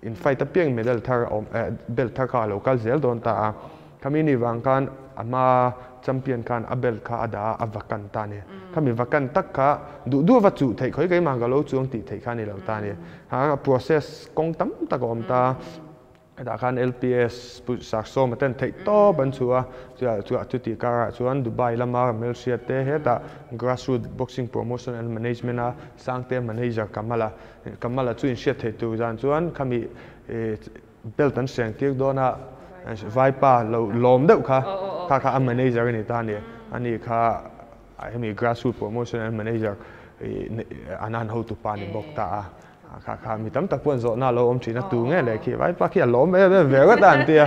in fight apiang medal thar a awm eh belt thar kha a lo kal zel dawn ta a khami ni vang khan a hma champion khan a belt kha a dah a a vakan ta a ni khami vakan tak kha duh duh va chuh theih khawi keimah ka lo chuang tih theih kha a ni lo ta a ni a process kawng tam tak a awm ta a. Hetah khan LPS pu Saksawma ten theih tawp an chhuah a, chutah chuan chuti karah chuan Dubai lama hmelhriat te hetah Grassroot Boxing Promotion and Management a Sangte Manager Kamala Kamala chu inhriat theih tur zan chuan khami belt an hreng tir dawn a, Vaipa lo lawm deuh kha kha kha a manager a ni ta a ni, ani kha hemi Grassroot Promotion and Manager an han hotupa a ni bawk ta a. Kha kha mi tam tak pawh an zawhna a lo awm thin a, tu nge leh khi vai pa khi a lawm em em ve vat a an ti a,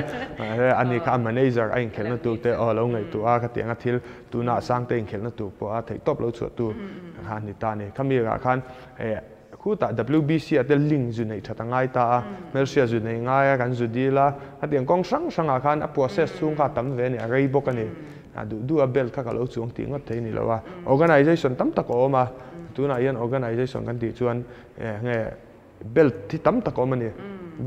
ani kha a manager a inkhelhna tur te aw lo ngaihtuah a khatiang a thil tunah Sangte inkhelhna tur pawh a theihtawp lo chhuah tu kha a ni ta a ni. Khami ah khan khutah WBC ah te link zu neih that a ngai ta a, hmelhriat zu nei ngai a kan zu dil a, khatiang kawng hrang hrang ah khan a process chhung kha a tam ve a ni, a rei bawk a ni. A duh duh a belt kha ka lo chuang tih ngawt thei a ni lo a, organization tam tak a awm a, tunah hian organization kan tih chuan nge belt hi tam tak a awm a ni,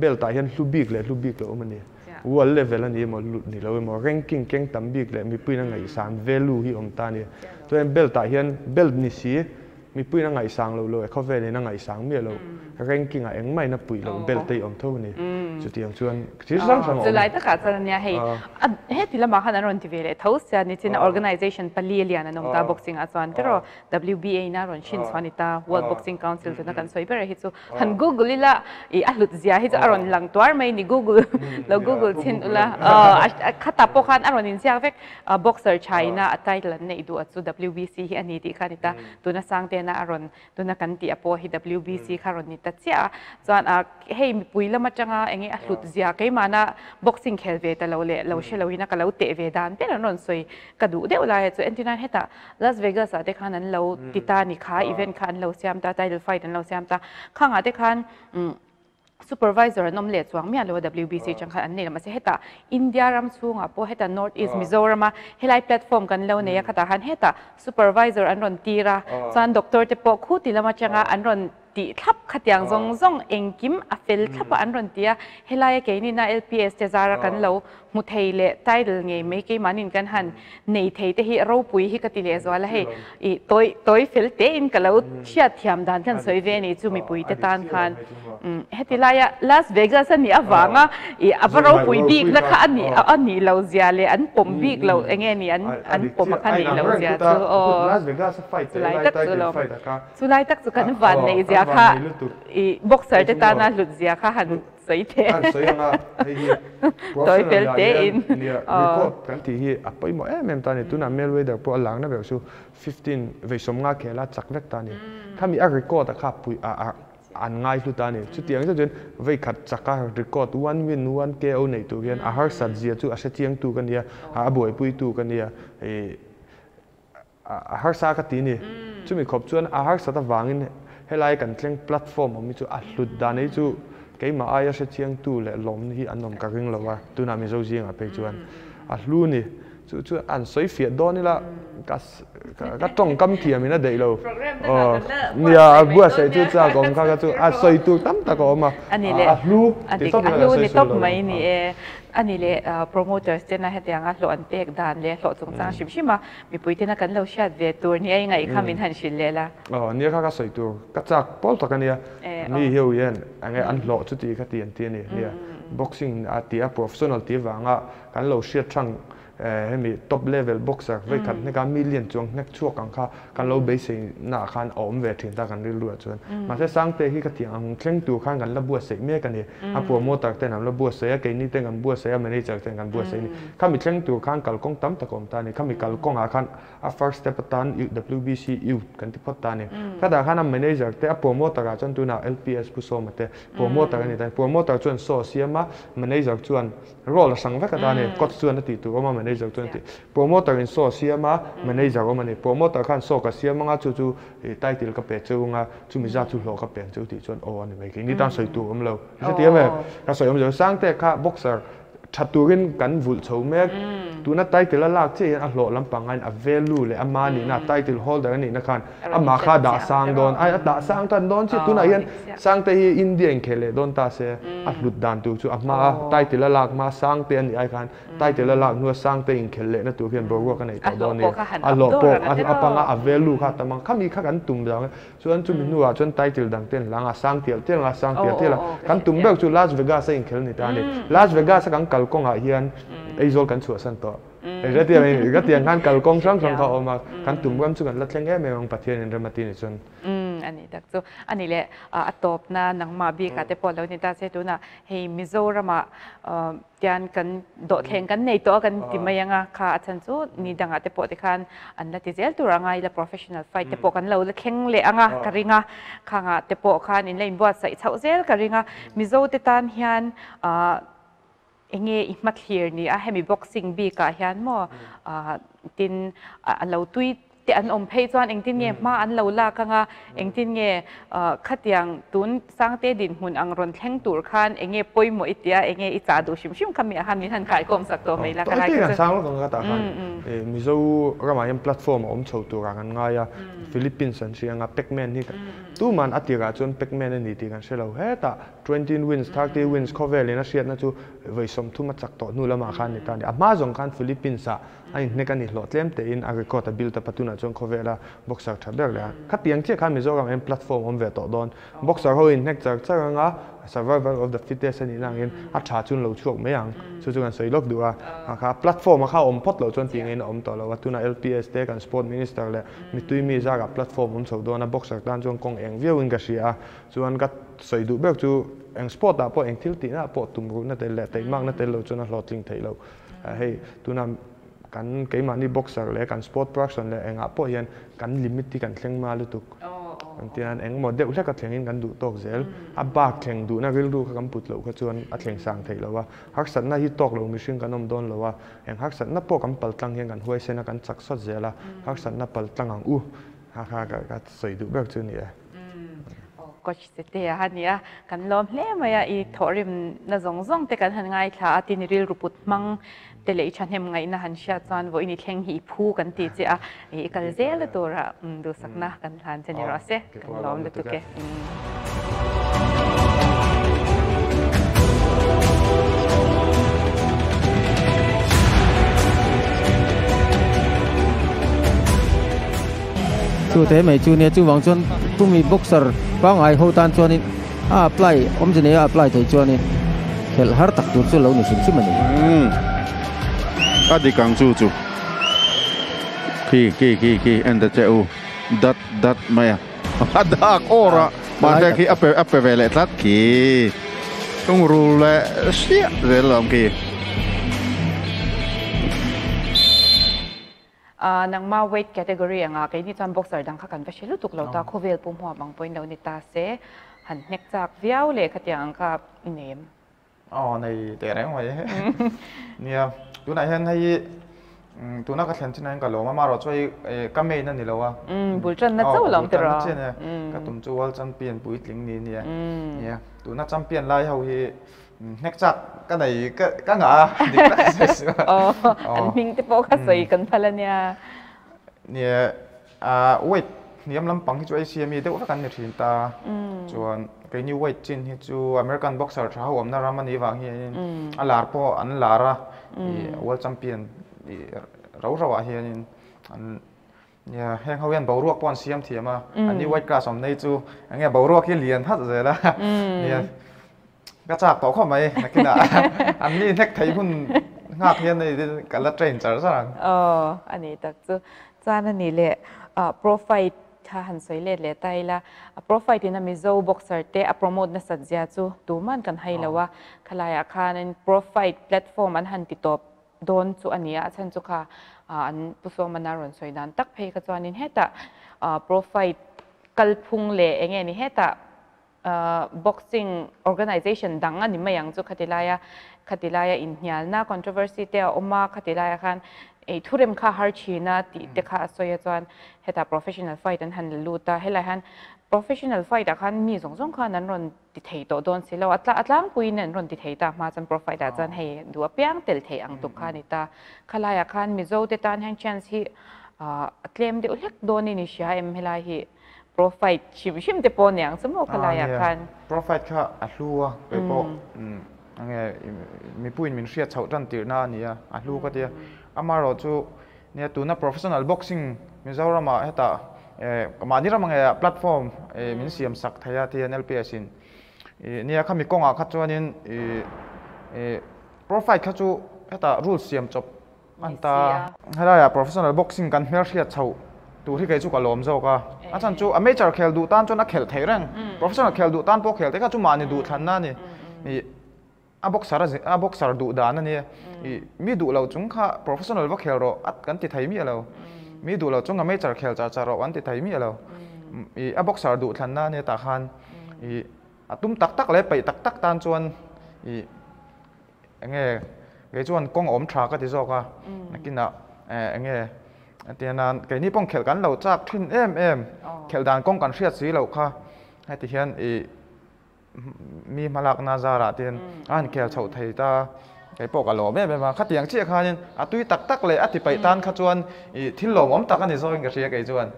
belt ah hian hlu bik leh hlu bik lo awm a ni, world level a ni emaw ni lo emaw ranking keng tam bik leh mipuiin a ngaihsan value hi awm ta a ni, chuan belt ah hian belt ni si Mipuiin a ngaihsang lo lo e, khawvelin a ngaihsang miah lo, ranking ah engmah in a puih loh belt te i awm tho a ni. Chutiang chuan thil hrang hrang a awm. Chulai takah chuan ania hei heti lamah khan an rawn ti ve leh tho sia nichin organization pali a lian an awm ta boxing ah chuan tiraw WBA in a rawn hrin chhuah a ni ta World Boxing Council tuna kan sawi ber hi chu han google ila i a hlut zia hi chu a rawn lang tuar mai ni google lo google chhin ula khatah pawh khan a rawn inziak vek boxer thaina a title an neih duh a chu WBC hi a ni tih kha a ni ta. Tuna Sangtena a rawn tuna kan tih a pawh hi WBC kha rawn ni ta chiah a. Chuan a hei mipui lam atanga enge a hlut zia keimahna boxing khel ve ta lo leh lo hre loin a ka lo teh ve dan ber an rawn sawi ka duh deuh lai a chu entirnan hetah Las Vegas ah te khan an lo ti ta ni kha event kha an lo siam ta title fight an lo siam ta khangah te khan Supervisor an awm leh chuang miah lo a WBC chang khan an nei lo mahse hetah India ram chhungah pawh hetah North East Mizoram a helai platform kan lo nei a khatah khan hetah supervisor an rawn tir a chuan doctor te pawh khu ti lam atanga an rawn tih thlap khatiang zawng zawng engkim a fel thlap a an rawn ti a helai a keini na LPS te zara kan lo hmu thei leh title ngei mai keimahniin kan han nei thei te hi ropui hi ka ti leh zual a hei i tawi tawi fel te in ka lo hriat thiam dan khan sawi ve ni chu mipui te tan khan heti laia Las Vegas a nih avanga i a va ropui bik na kha a nih a nih lo zia leh an pawm bik lo enge ni an an pawm a kha nih lo zia chu aw chulai tak chu lo chulai tak chu kan van neih zia kha i boxer te tana hlut zia kha han sawi teh. An sawi ang a, hei hi Tawi fel professional ah te hian in. nia record kan tih hi a pawimawh em em ta a ni. Tunah Mayweather pawh a lakna ber chu 15 veisawm nga khel a chak vek ta a ni. Khami a record a kha pui a a an ngai hlu ta a ni. Chutiang zet chuan vei khat chak a record one win one KO nei tur hian a harsat zia chu a hrechiang tu ka nia, a buaipui tu ka nia. Ih A harsa ka ti ni. Chumi khawp chuan a harsat avangin helai kan thleng platform awm hi chu a hlut dan hi chu keimah aia hrechiangtu leh lawmna hi an awm ka ring lo a, tunah Mizo zingah phei chuan a hlu ni. Chu chu an sawi fiah dawn ila ka ka tawngkam thiamin a daih lo. Nia a buatsaih chu chak awm kha kha chu a sawi tur tam tak a awm a, a hlu ti tawp ila ka sawi sual lo. A ni leh promoters tena hetianga hlawh an pek dan leh hlawh chungchang hrim hrim a mipui tena kan lo hriat ve tur ni a i ngaih kha min han hrilh leh la. Aw nia kha ka sawi tur ka chak pawl tak a nia mi hiau hian enge an hlawh chuti kha ti an ti a ni nia. Boxing a ti a professional tih vanga kan lo hriat thang hemi top level boxer vawikhat hneka million chuang hnek chhuak ang kha kan lo beisei naah khan a awm ve thin ta kan rilru ah chuan. Mahse Sangte hi ka tih ang thleng tur khan kan la buatsaih mek a ni. A promoter ten an la buatsaih a, keini ten kan buatsaih a, manager ten kan buatsaih a ni. Khami thleng tur khan kalkawng tam tak a awm ta a ni. Khami kalkawng ah khan a first step atan WBC Youth kan ti phawt ta a ni. Khatah khan a manager te, a promoter ah chuan tunah LPS Pu Sawma te promoter a ni ta a ni. Promoter chuan show a siam a, manager chuan role a hrang vek ata a ni. Coach chuan a tih tur awm a, manager chuan a ti. Promoter in show a siam a, manager awm a ni. Promoter khan show ka siam anga chu chu title ka pe cheu anga chumi zat chu hlawh ka pe ang cheu tih chuan aw a ni mai. Keini tan sawi tur awm lo. Hre thiam em? Ka sawi awm lo. Sangte kha boxer Tha turin kan vulh chho mek. Tuna title a lak chiah hian a hlawh lampang aiin a value leh ama nihna, title holder a nihna khan amah kha a dah sang dawn. Ai a dah sang tan dawn chiah. Tunah hian Sangte hi India inkhel leh dawn ta se a hlut dan tur chu a hma a title a lak hma Sangte a nih ai khan title a lak hnua Sangte inkhel lehna tur hian boruak a neih tawh dawn a ni. A hlawh pawh a panga a value kha a tam ang. Khami kha kan tum vang e. Chuan chumi hnuah chuan title dang te an hlang a, sang tial tial a, sang tial tial a. Kan tum ber chu Las Vegas a inkhel ni ta a ni. Las Vegas a kan kal kawngah hian Aizawl kan chhuahsan tawh. Hetiang khan kal kawng hrang hrang kha a awm a, kan tum ram chu kan la thleng em em ang Pathianin rem a ti ni chuan. A ni tak chu. A ni leh a tawpna nangmah bikah te pawh lo ni ta se tunah hei Mizoramah Tian kan dawhthleng kan nei tawh a kan ti mai anga kha a chhan chu ni dangah te pawh tikhan an la ti zel tur anga ila professional fight te pawh kan lo la thleng leh anga ka ring a, khangah te pawh khan in la inbuatsaih chhoh zel ka ring a, Mizo te tan hian enge i hmathlir ni a hemi boxing bikah hian maw tin a lo tui te an awm phei chuan engtin nge hma an lo lak anga, engtin nge khatiang tun Sangte dinhmun ang rawn thleng tur khan enge pawimawh i tia, enge i chah duh hrim hrim kha mi ah min han kaikawm sak tawh mai la ka lai kha chu. Sang lawk ang ka tah khan Mizo ramah hian platform a awm chho turah kan ngai a, Philippines an hria anga Pacman hi tuman a tirah chuan Pacman a ni tih kan hre lo hetah 20 wins, 30 wins khawvelin a hriatna chu vawi 30 a chak tawh hnu lamah khan ni ta a ni. A hma zawng khan Philippines ah A inhnek a ni hlawh tlem tein a record a build up a, tunah chuan khawvela boxer tha ber leh a. Khatiang chiah khan Mizoram hian platform awm ve tawh dawn. Boxer ho inhnek char char anga survival of the fittest a nihna angin a tha chu an lo chhuak mai ang. Chu chu kan sawi lawk duh a. Kha platform a kha awm phawt loh chuan tih ngeiin a awm tawh lo a. Tunah LPS te kan sport minister leh mitui mi zarah platform awm chho dawn a, boxer tan chuan kawng eng viauin ka hria a. Chuan ka sawi duh ber chu eng sport ah pawh eng thil tihna ah pawh tumruhna tel leh taihmakna tel loh chuan a hlawhtling theih loh. Hei tuna kan keimahni boxer leh kan sport person leh engah pawh hian kan limit hi kan thleng hma lutuk. Kan tian engemaw deuh hlek a thlengin kan duh tawk zel. A bak thleng duhna rilru kha kan put loh kha chuan a thleng sang theih lo a. Harsatna hi tawk lo mihring kan awm dawn lo a. Eng harsatna pawh kan pal tlang hian kan huaisen a kan chak sawt zel a. Harsatna pal tlang ang u. Kha kha ka sawi duh ber chu ni e. Coach Tetea a nia, kan lawm hle mai a, i thawhrimna zawng zawng te kan han ngaithla a, tin i rilru put hmang te leh i thahnem ngaihna han hriat chuan vawiin i thleng hi i phu kan ti che a, i kal zel a tura duhsakna kan hlan che ni rawh se, kan lawm lutuk e. Chu te mai chu nia chuvang chuan tumi boxer pangngai ho tan chuanin a apply awmze nei a apply thei chuanin khelh har tak tur chu lo ni hrim hrim a ni. Umm a dik ang chu chu khi khi khi khi en ta che u dat dat mai a a dak awr a mahse khi a pe a pe ve leh tlat khi tung rul leh hriah zel lo ang khi. Nangma weight category anga keini chuan boxer dang kha kan va hre lutuk lo ta, khawvel pum huam ang pawhin lo ni ta se, han hnek chak viau leh khatiang ang kha i nei em? Aw nei teh reng mai nia, tunah hian hei tuna ka thlen chin ah hian ka lawm a, amaherawhchu hei ka main a ni lo a. Bul tanna chauh lo ang tiraw? Bul tanna chiah a nia, ka tum chu world champion puitling ni nia, nia tuna champion lai ho hi Hnek chak ka nei ka ngah a dik tak a sawi suh a. Aw an hming te pawh kha sawi kan phal a nia. Nia a weight hniam lampang hi chu ACM hi deuh vek an ni thin ta. Chuan keini weight chin hi chu American boxer tha ho awmna ram a nih vang hianin a lar pawh an lar a i world champion i rau rau ah hianin an Nia, heng ho hian boruak pawh an siam thiam a, an ni white class awm nei chu eng nge boruak hi lian hat zel a. Nia, Ka chak tawh khawp mai nakinah an ni hnek thei hun nghak hian hei ka la train char char ang. Aw a nih tak chu. Chuan a nih leh pro fight kha han sawi let leh ta ila, pro fight in a Mizo boxer te a promote nasat zia chu tuman kan hai lo a, khalaiah khanin pro fight platform an han ti tawp dawn chu a ni a, a chhan chu kha an Pu Sawmana rawn sawi dan tak phei kha chuanin hetah pro fight kalphung leh eng nge ni hetah boxing organization dang a ni mai ang chu khati laia khati laia inhnialna controversy te a awm a, khati laiah khan ei thurem kha har thin a tih te kha a sawi a chuan hetah professional fight an han la lut a, helai hian professional fight ah khan mi zawng zawng khan an rawn ti thei tawh dawn si lo a, a tlangpuiin an rawn ti thei ta hma chuan pro fight ah chuan hei duh apiang tel thei ang tuk kha a ni ta, khalaiah khan Mizo te tan hian chance hi a tlem deuh hlek dawnin i hria em helai hi. Pro fight hrim hrim te pawh niang chu maw khalaiah khan. Pro fight kha a hlu a, kei pawh enge mipuiin min hriat chhoh tan tirhna a ni a, a hlu ka ti a. Amaherawh chu nia tuna professional boxing Mizoramah hetah mahni ram ange platform min siam sak thei a ti a NLPS in. Nia khami kawngah kha chuanin pro fight kha chu hetah rules siam chawp An ta. Helaiah professional boxing kan hmelhriat chhoh tur hi kei chu ka lawm zawk a. A chhan chu amateur khel duh tan chuan a khelh theih reng. Professional khel duh tan pawh khel theih kha chu mahni duh thlanna a ni. Ih a boxer a a boxer duh dan a nia. Ih mi duh lo chung kha professional va khel rawh a kan ti thei miah lo. Mi duh lo chung amateur khel char char rawh kan ti thei miah lo. Ih a boxer duh thlanna a nia tah khan ih a tum tak tak leh peih tak tak tan chuan ih Enge kei chuan kawng awm tha ka ti zawk a, nakinah enge tia nan keini pawh khelh kan lo chak thin em em, khelh dan kawng kan hriat si loh kha heti hian ih mi hmalakna zarah te hian a han khel chhoh thei ta, kei pawh ka lawm em em a, khatiang chiah khanin a tui tak tak leh a ti paih tan kha chuan ih thil lawmawm tak a ni zawkin ka hria kei chuan.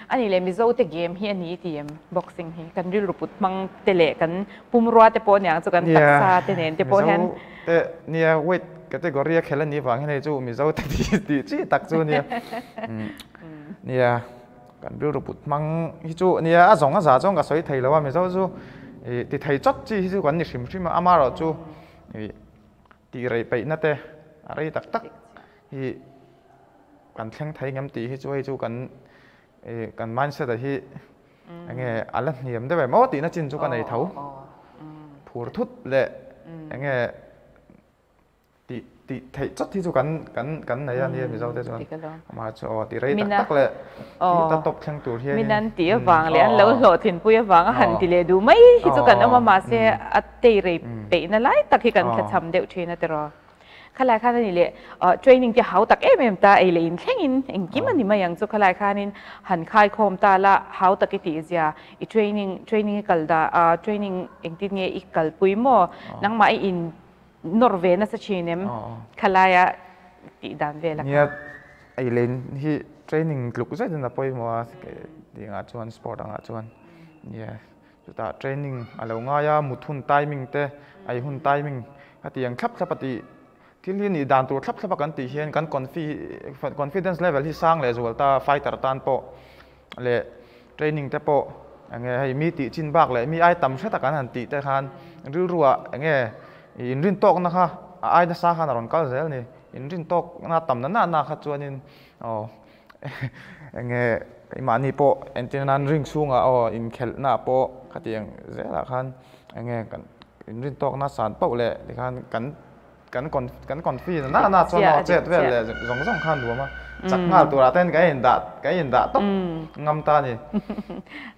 A nih leh Mizo te game hi a ni ti em boxing hi kan rilru put hmang te leh kan pumrua te pawh aniang chu kan taksa te nen te pawh hian. Mizo te nia weight category a khelh a nih vang hian hei chu Mizo te tih chi tak chu nia. Nia kan rilru put hmang hi chu nia a zawng a za chuan ka sawi thei lo a Mizo chu ih ti thei chawt chi hi chu kan ni hrim hrim a amaherawh chu ih tih rei peihna te a rei tak tak hi kan thleng thei ngem tih hi chu hei chu kan kan mindset ah hi enge a la hniam deuh em aw tihna chin chu ka nei tho phur thut leh enge tih tih theih chawt hi chu kan kan kan nei a nia Mizo te chuan amah chu aw ti rei tak tak leh tih ta tawp thleng tur hian min an tih avang leh an lo hlawhtlinpui avang a han ti leh duh mai hi chu kan awm a mahse a tei rei peihna lai tak hi kan thlachham deuh thin a tiraw. Khalai khan a ni leh training te hau tak em em ta ei leh in thlengin engkim a ni mai ang chu khalai khanin han khai khawm ta la hau tak i tih zia i training training i kal dah training engtin nge i kalpui maw nangmah i in nawr ve nasa thin em khalaia tih dan vel a kha. Nia ei leh in hi training tluk zet in a pawimawh a tih angah chuan sport angah chuan nia Chutah training a lo ngai a, mut hun timing te, ei hun timing ka tih ang thlap thlap a tih. Thil hi nih dan tur thlap thlap a kan tih hian kan confidence level hi sang leh zual ta fighter tan pawh leh training te pawh enge hei mi tih chin bak leh mi ai tam hre tak an han tih te khan rilruah enge inrin tawkna kha a ai nasa khan a rawn kal zel a ni. Inrin tawkna tam na na na kha chuanin aw Enge keimahni pawh entir nan ring chhungah aw inkhelhna pawh khatiang zelah khan enge kan inrin tawkna san pauh leh tikhan kan kan kan confi na na chuan aw chet vel leh zawng zawng khan nuam a chak nghal turah ten kan indah kan indah tawp ngam ta a ni.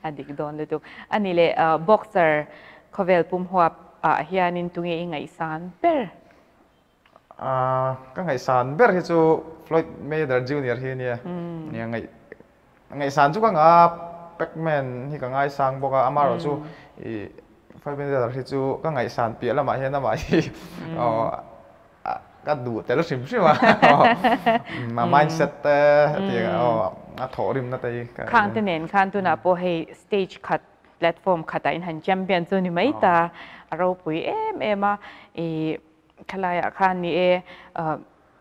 A dik dawn lutuk. A ni leh boxer khawvel pum huap ah hianin tunge i ngaihsan ber? Ka ngaihsan ber hi chu Floyd Mayweather Junior hi ania. Nia ngaih ngaihsan chu ka nga Pacman hi ka ngaisang bawk a amaherawh chu ih Floyd Mayweather hi chu ka ngaihsan piah lamah hian amah hi ka duh tel hrim hrim a a mindset te hetiang aw a thawhrimna te hi ka Khang te nen khan tunah pawh hei stage khat platform khatah in han champion chu ni mai ta a ropui em em a ih Thalaiah khan ni e,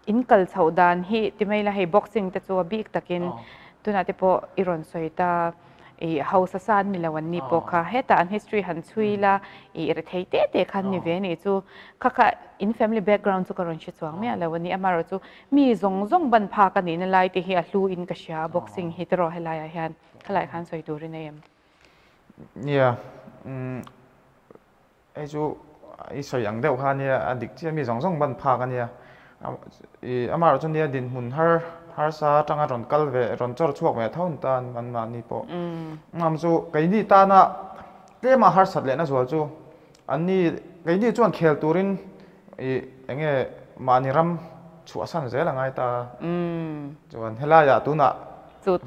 in kal chhoh dan hi ti mai la hei boxing te chu a bik takin tunah te pawh i rawn sawi ta I hausa sa an ni lo an ni pawh kha hetah an history han chhui la i rethei te te kha an ni ve a nih chu kha kha in family background chu ka rawn hre chuang miah lo a ni amaherawh chu mi zawng zawng ban phak a nihna lai te hi a hlu in ka hria a boxing hi tiraw helai ah hian khalai khan sawi turin a em. Nia umm hei chu i sawi ang deuh kha ania a dik chiah mi zawng zawng ban phak ania i amaherawh chu nia dinhmun har harsa atanga rawn kal ve rawn chawr chhuak ve tho ni ta an mahni pawh ngam chu keini tana tlema harsat lehna zual chu anni keini chuan khel turin i enge mahni ram chhuahsan zel a ngai ta chuan helaiah tunah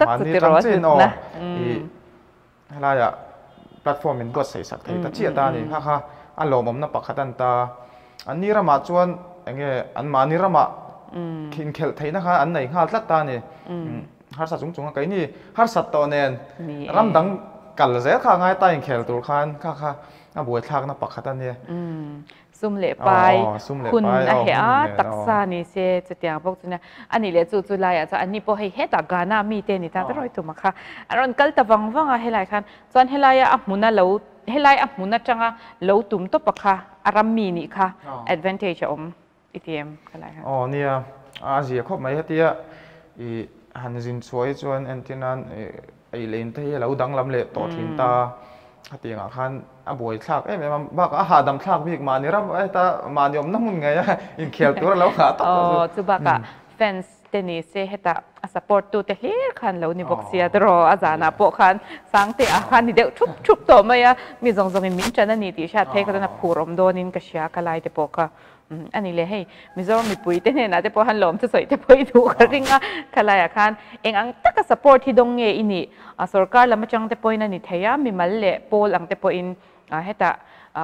mahni tang chiahin aw i Helaiah platform min buatsaih sak thei ta chiah ta a ni. Kha kha a lawmawmna pakhat a ni ta. Anni ramah chuan eng nge anmahni ramah inkhelh theihna kha an nei nghal tlat ta a ni. Harsa chung chung a keini harsat tawh nen ram dang kal zel kha a ngai ta inkhel tur khan kha kha a buaithlakna pakhat a nia. Sum leh pai hun a heh a, taksa ni se chutiang bawk chu nia. A nih leh chu chu laiah chuan anni pawh hei hetah Ghana mite ni ta rawi tum a kha. A rawn kal ta vang vang a helai khan. Chuan helaia a hmuna lo helai a hmun atanga lo tum tawp a kha a ram mi nih kha advantage a awm i ti em khalai khan. Aw nia, a zia khawp mai hetia i han zin chhuah hi chuan entir nan Ei leh in te hi a lo danglam leh tawh thin ta. Hetiangah khan a buai thlak em em a, bakah a hahdam thlak bik mahni ram heta mahni awmna hmun ngei a inkhel tur a lo nghah tak chu. Aw, chu bakah fans te ni se heta a support tu te hlir khan lo ni bawk sia tiraw a zanah pawh khan Sangte ah khan ni deuh thup thup tawh mai a, mi zawng zawngin min ṭan a ni tih hriat phei kha chuan a phur awm dawnin ka hria ka lai te pawh kha. A ni le, hei Mizoram mipui te hnenah te pawh han lawm chu sawi te pawh i duh ka ring a, khalaiah khan eng ang taka support hi dawng nge i nih? Sorkar lam atang te pawhin a ni thei a, mimal leh pawl ang te pawhin hetah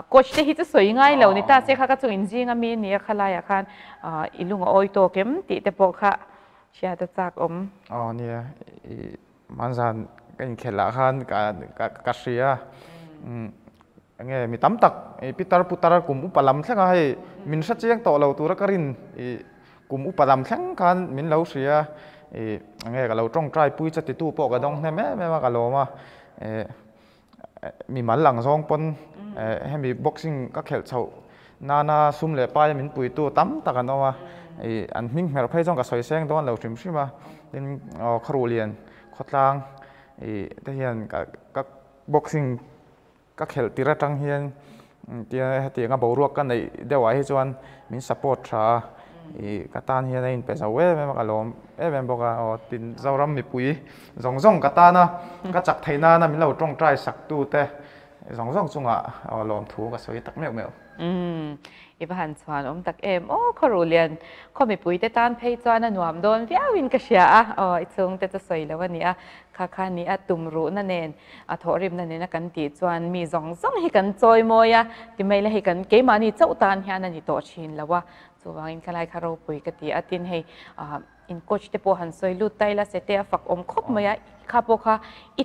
coach te hi chu sawi ngai lo ni ta se kha ka chu inzing a mi a ni a, khalaiah khan i lung a awi tawk em tih te pawh kha hriat a chak awm. Aw nia, i hmanzan ka inkhelh ah khan ka hria a. Enge mi tam tak i pitar putar kum upa lam thleng a hei min hre chiang tawh lo tura ka rin i kum upa lam thleng khan min lo hria i enge ka lo tawngtai pui che titu pawh ka dawng hnem em em a ka lawm a i mi mal ang zawng pawn hemi boxing ka khelh chhoh nana sum leh paia min puitu tam tak an awm a i an hming hmer phei chuan ka sawi seng dawn lo hrim hrim a tin aw Kharuhlian khawtlang i te hian ka boxing Ka khelh tir atang hian tia hetianga boruak ka neih deuhah hi chuan min support tha a, ih ka tan hian a inpe zo em em a, ka lawm em em bawk a, aw tin Zoram mipui zawng zawng ka tan a, ka chak theih nana min lo tawngtai sak tu te zawng zawng chungah aw lawmthu ka sawi tak meuh meuh. Umm i va han chhuan awm tak em aw khaw lian khaw mipui te tan phei chuan a nuam dawn viau in ka hria a aw i chhung te chu sawi lo a ni a kha kha ni a tum ruhna nen a thawhrimna nena kan tih chuan mi zawng zawng hi kan chawi mawi a ti mai la hei kan keimahni chauh tan hian a ni tawh thin lo a chuvangin khalai kha ropui ka ti a tin hei ah in coach te pawh han sawi lut ta ila sete a fak awm khawp mai a kha pawh kha i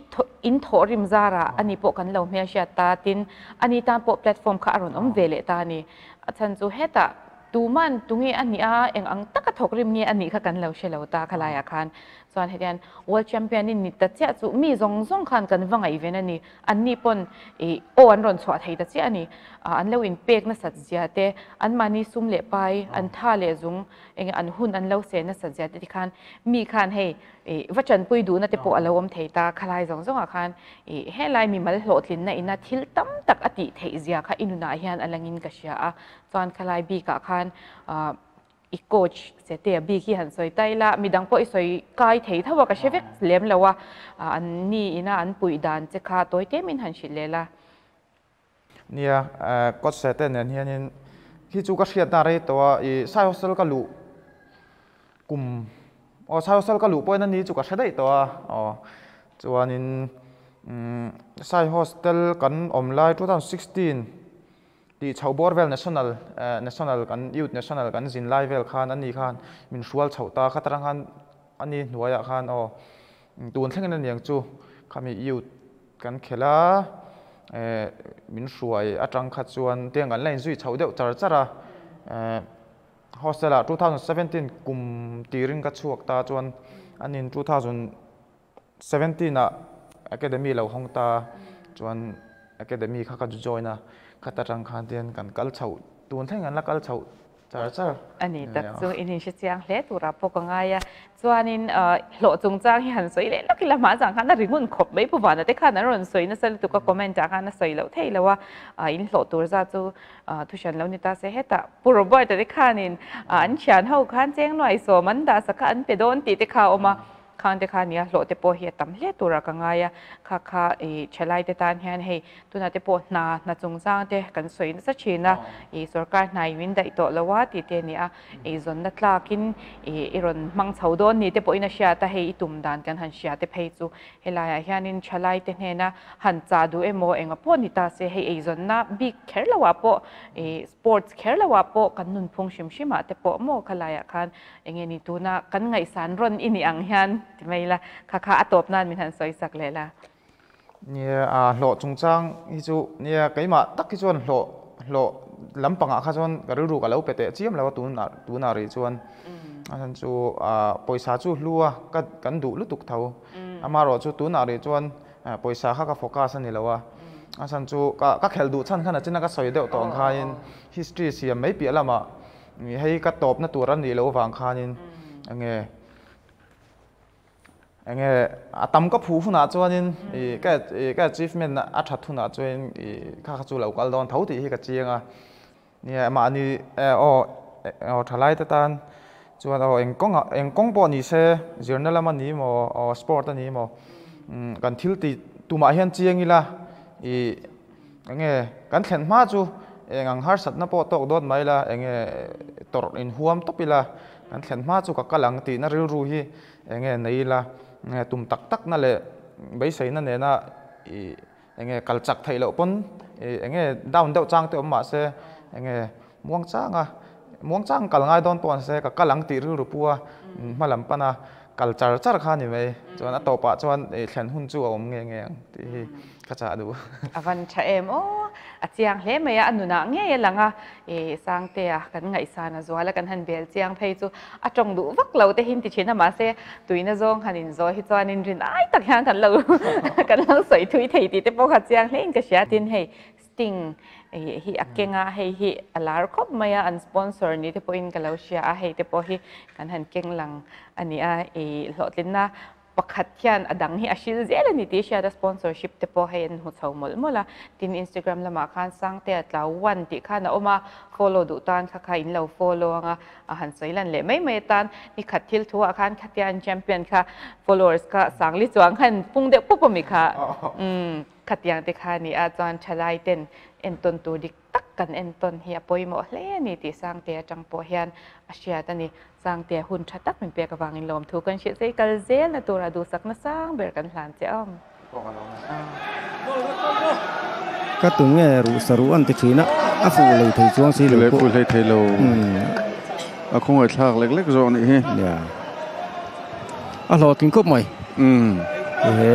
in thawhrim zarah ani pawh kan lo hmelhriat ta tin ani tan pawh platform kha a rawn awm ve leh ta a ni a chhan chu hetah Tuman tunge a nih a, eng ang taka thawk rim nge a nih kha kan lo hre lo ta khalaiah khan. Chuan hetiang World Champion in ni ta chiah chu mi zawng zawng khan kan va ngaihven a ni. Anni pawn ih aw an rawn chhuah thei ta chiah a ni. An lo inpek nasat zia te, anmahni sum leh pai, an tha leh zung, eng an hun an lo seh nasat zia te tikhan mi khan hei ih va tanpui duhna te pawh a lo awm thei ta. Khalai zawng zawngah khan ih helai mimal hlawhtlinna ina thil tam tak a tih theih zia kha i nunah hian a langin ka hria a. Chuan khalai bikah khan i coach Setea bik hi han sawi ta ila, midang pawh i sawi kai thei tho a, ka hre vek lem lo a, an ni ina an puih dan che kha tawi temin han hrilh leh la. Nia, coach Setea nen hianin khi chu ka hriatna rei tawh a, i Sai Hostel ka luh kum, aw Sai Hostel ka luh pawhin a ni chu ka hre daih tawh a, aw chuanin Sai Hostel kan awm lai 2016 Tih chhoh bawr vel national national kan youth national kan zin lai vel khan ani khan min hrual chhoh ta kha tarang khan ani hnuaiah khan aw tun thlengin aniang chu khami youth kan khelh a eh min hruai atang kha chuan tiang kan la inzui chhoh deuh char char a eh hostel ah 2017 kum tirin ka chhuak ta chuan anin 2017 ah. academy lo hawng ta chuan academy kha ka join a khata tang khan ten kan kal chho tun thleng an la kal chho char char ani tak chu in in hre chiang hle tura pawh ka ngai a chuanin hlawh chungchang hi han sawi leh lawk ila hma zang khan a ri ngun khawp mai pu vana te khan an rawn sawi nasa lutuk a comment ah khan a sawi loh theih lo a in hlawh tur zat chu thu hran lo ni ta se hetah pu Robert a te khanin an thian ho khan cheng nuai sawm an dah sak kha an pe dawn tih te kha a awm a khang te kha nia hlawh te pawh hi a tam hle tura ka ngai a kha kha i thalai te tan hian hei tunah te pawh hna hna chungchang te kan sawi nasa thin a i sorkar hna in min daih tawh lo a tih te a ni a eizawnna tlakin i i rawn hmang chho dawn ni te pawhin a hriat a hei i tum dan kan han hria te phei chu helaiah hianin thalai te hnena han chah duh emaw enga pawh ni ta se hei eizawnna bik kher loah pawh i sports kher loah pawh kan nunphung hrim hrimah te pawh maw khalaiah khan enge ni tuna kan ngaihsan rawn i nih ang hian ti mai ila kha kha a tawp nan min han sawi sak leh la. Nia a hlawh chungchang hi chu nia keimah tak hi chuan hlawh hlawh lampangah kha chuan ka rilru ka lo pe teh chiam lo a tunah tunah rih chuan a chhan chu a pawisa chu hlu a ka kan duh lutuk tho amaherawh chu tunah rih chuan pawisa kha ka focus a ni lo a a chhan chu ka ka khelh duh chhan khan a china ka sawi deuh tawh ang khain history siam mai piah lamah hei ka tawpna tur a nih loh avang khanin enge enge a tam ka phu hunah chuanin i ka i ka achievement a that hunah chuan i kha kha chu lo kal dawn tho tih hi ka chiang a nia mahni aw aw thalai te tan chuan aw eng kawngah eng kawng pawh ni se zirna lam a ni maw aw sport a ni maw kan thil tih tumah hian chiang ila i enge kan thlen hma chu eng ang harsatna pawh tawk dawt mai ila enge tawrh inhuam tawp ila kan thlen hma chu ka kal ang tihna rilru hi enge nei ila nge tum tak tak na leh beiseina nena i enge kal chak theih loh pawn i enge down deuh chang te awm mah se enge muang changa muang chang kal ngai dawn pawh an se ka kal ang tih rilru pu a hma lam pan a kal char char kha a ni mai chuan a tawpah chuan i thlen hun chu a awm nge nge ang tih hi ka chah duh. A van tha em aw a chiang hle mai a a nunah ngei a lang a i Sangtea kan ngaihsan a zual a kan han bel chiang phei chu a tawng duh vak lo te hin ti thin a mahse tuina zawng han inzawi hi chuanin rin ai tak hian kan lo kan lo sawi thui thei tih te pawh kha chiang hle in ka hria tin hei Sting hi a keng a hei hi a lar khawp mai a an sponsor ni te pawhin ka lo hria a hei te pawh hi kan han keng lang a ni a i hlawhtlinna pakhat hian a dang hi a hril zel a ni tih hriat a sponsorship te pawh hei an hmu chho mawlh mawlh a tin Instagram lamah khan Sangtea Tlau one tih khan a awm a follow duh tan kha kha in lo follow ang a a han sawi lan leh mai mai atan ni khat thil thu ah khan khatia an champion kha followers kha Sangli chuang khan pung deuh pup a mi kha umm Khatiang te kha ni a chuan thalai ten entawn tur dik tak kan entawn hi a pawimawh hle a ni tih Sangte atang pawh hian a hriat a ni. Sangte hun tha tak min pek avangin lawmthu kan hrilh che i kal zelna tura duhsakna sang ber kan hlan che awm. Ka tu nge ruh sa ruh an ti thin a, a fuh lei thei chuang si lo pawh. Fuh hlei thei lo. A khawngaih thlak lek lek zawk a nih hi. A hlawhtling khawp mai. He.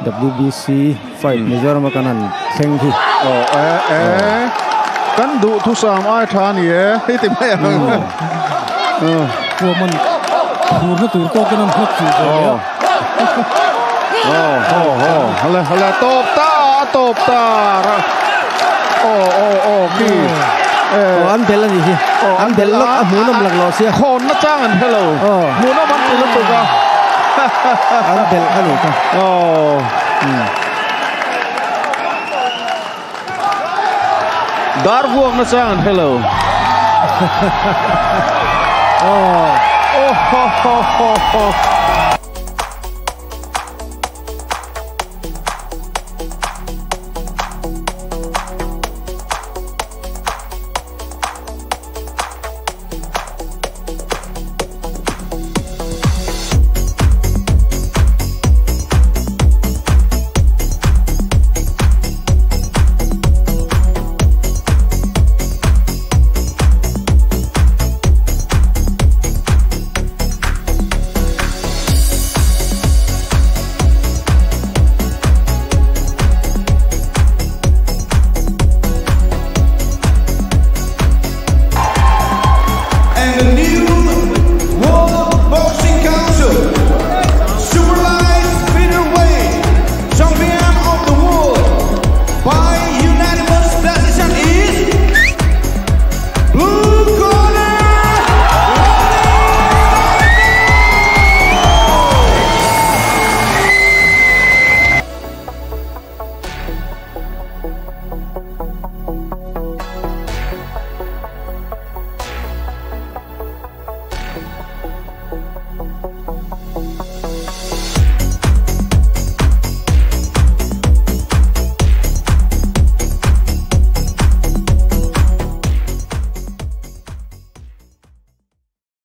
WBC fight Mizoram a kan han thleng hi. Aw e e kan duh thusam ai tha a ni e hei ti mai ang. Huaman phurna tur tawkin an hlawk chu ve a. Aw ho ho hale hale tawp ta a tawp ta aw aw aw khi. Aw an bel a nih hi. An bel lawk a hmuhnawm lak lawh sia. Khawn na chang an hre lo. Hmuhnawm an ti lutuk a. An bel a nih kha. Aw. Dar vuak na chang an hre lo. Aw. Aw ho ho ho ho.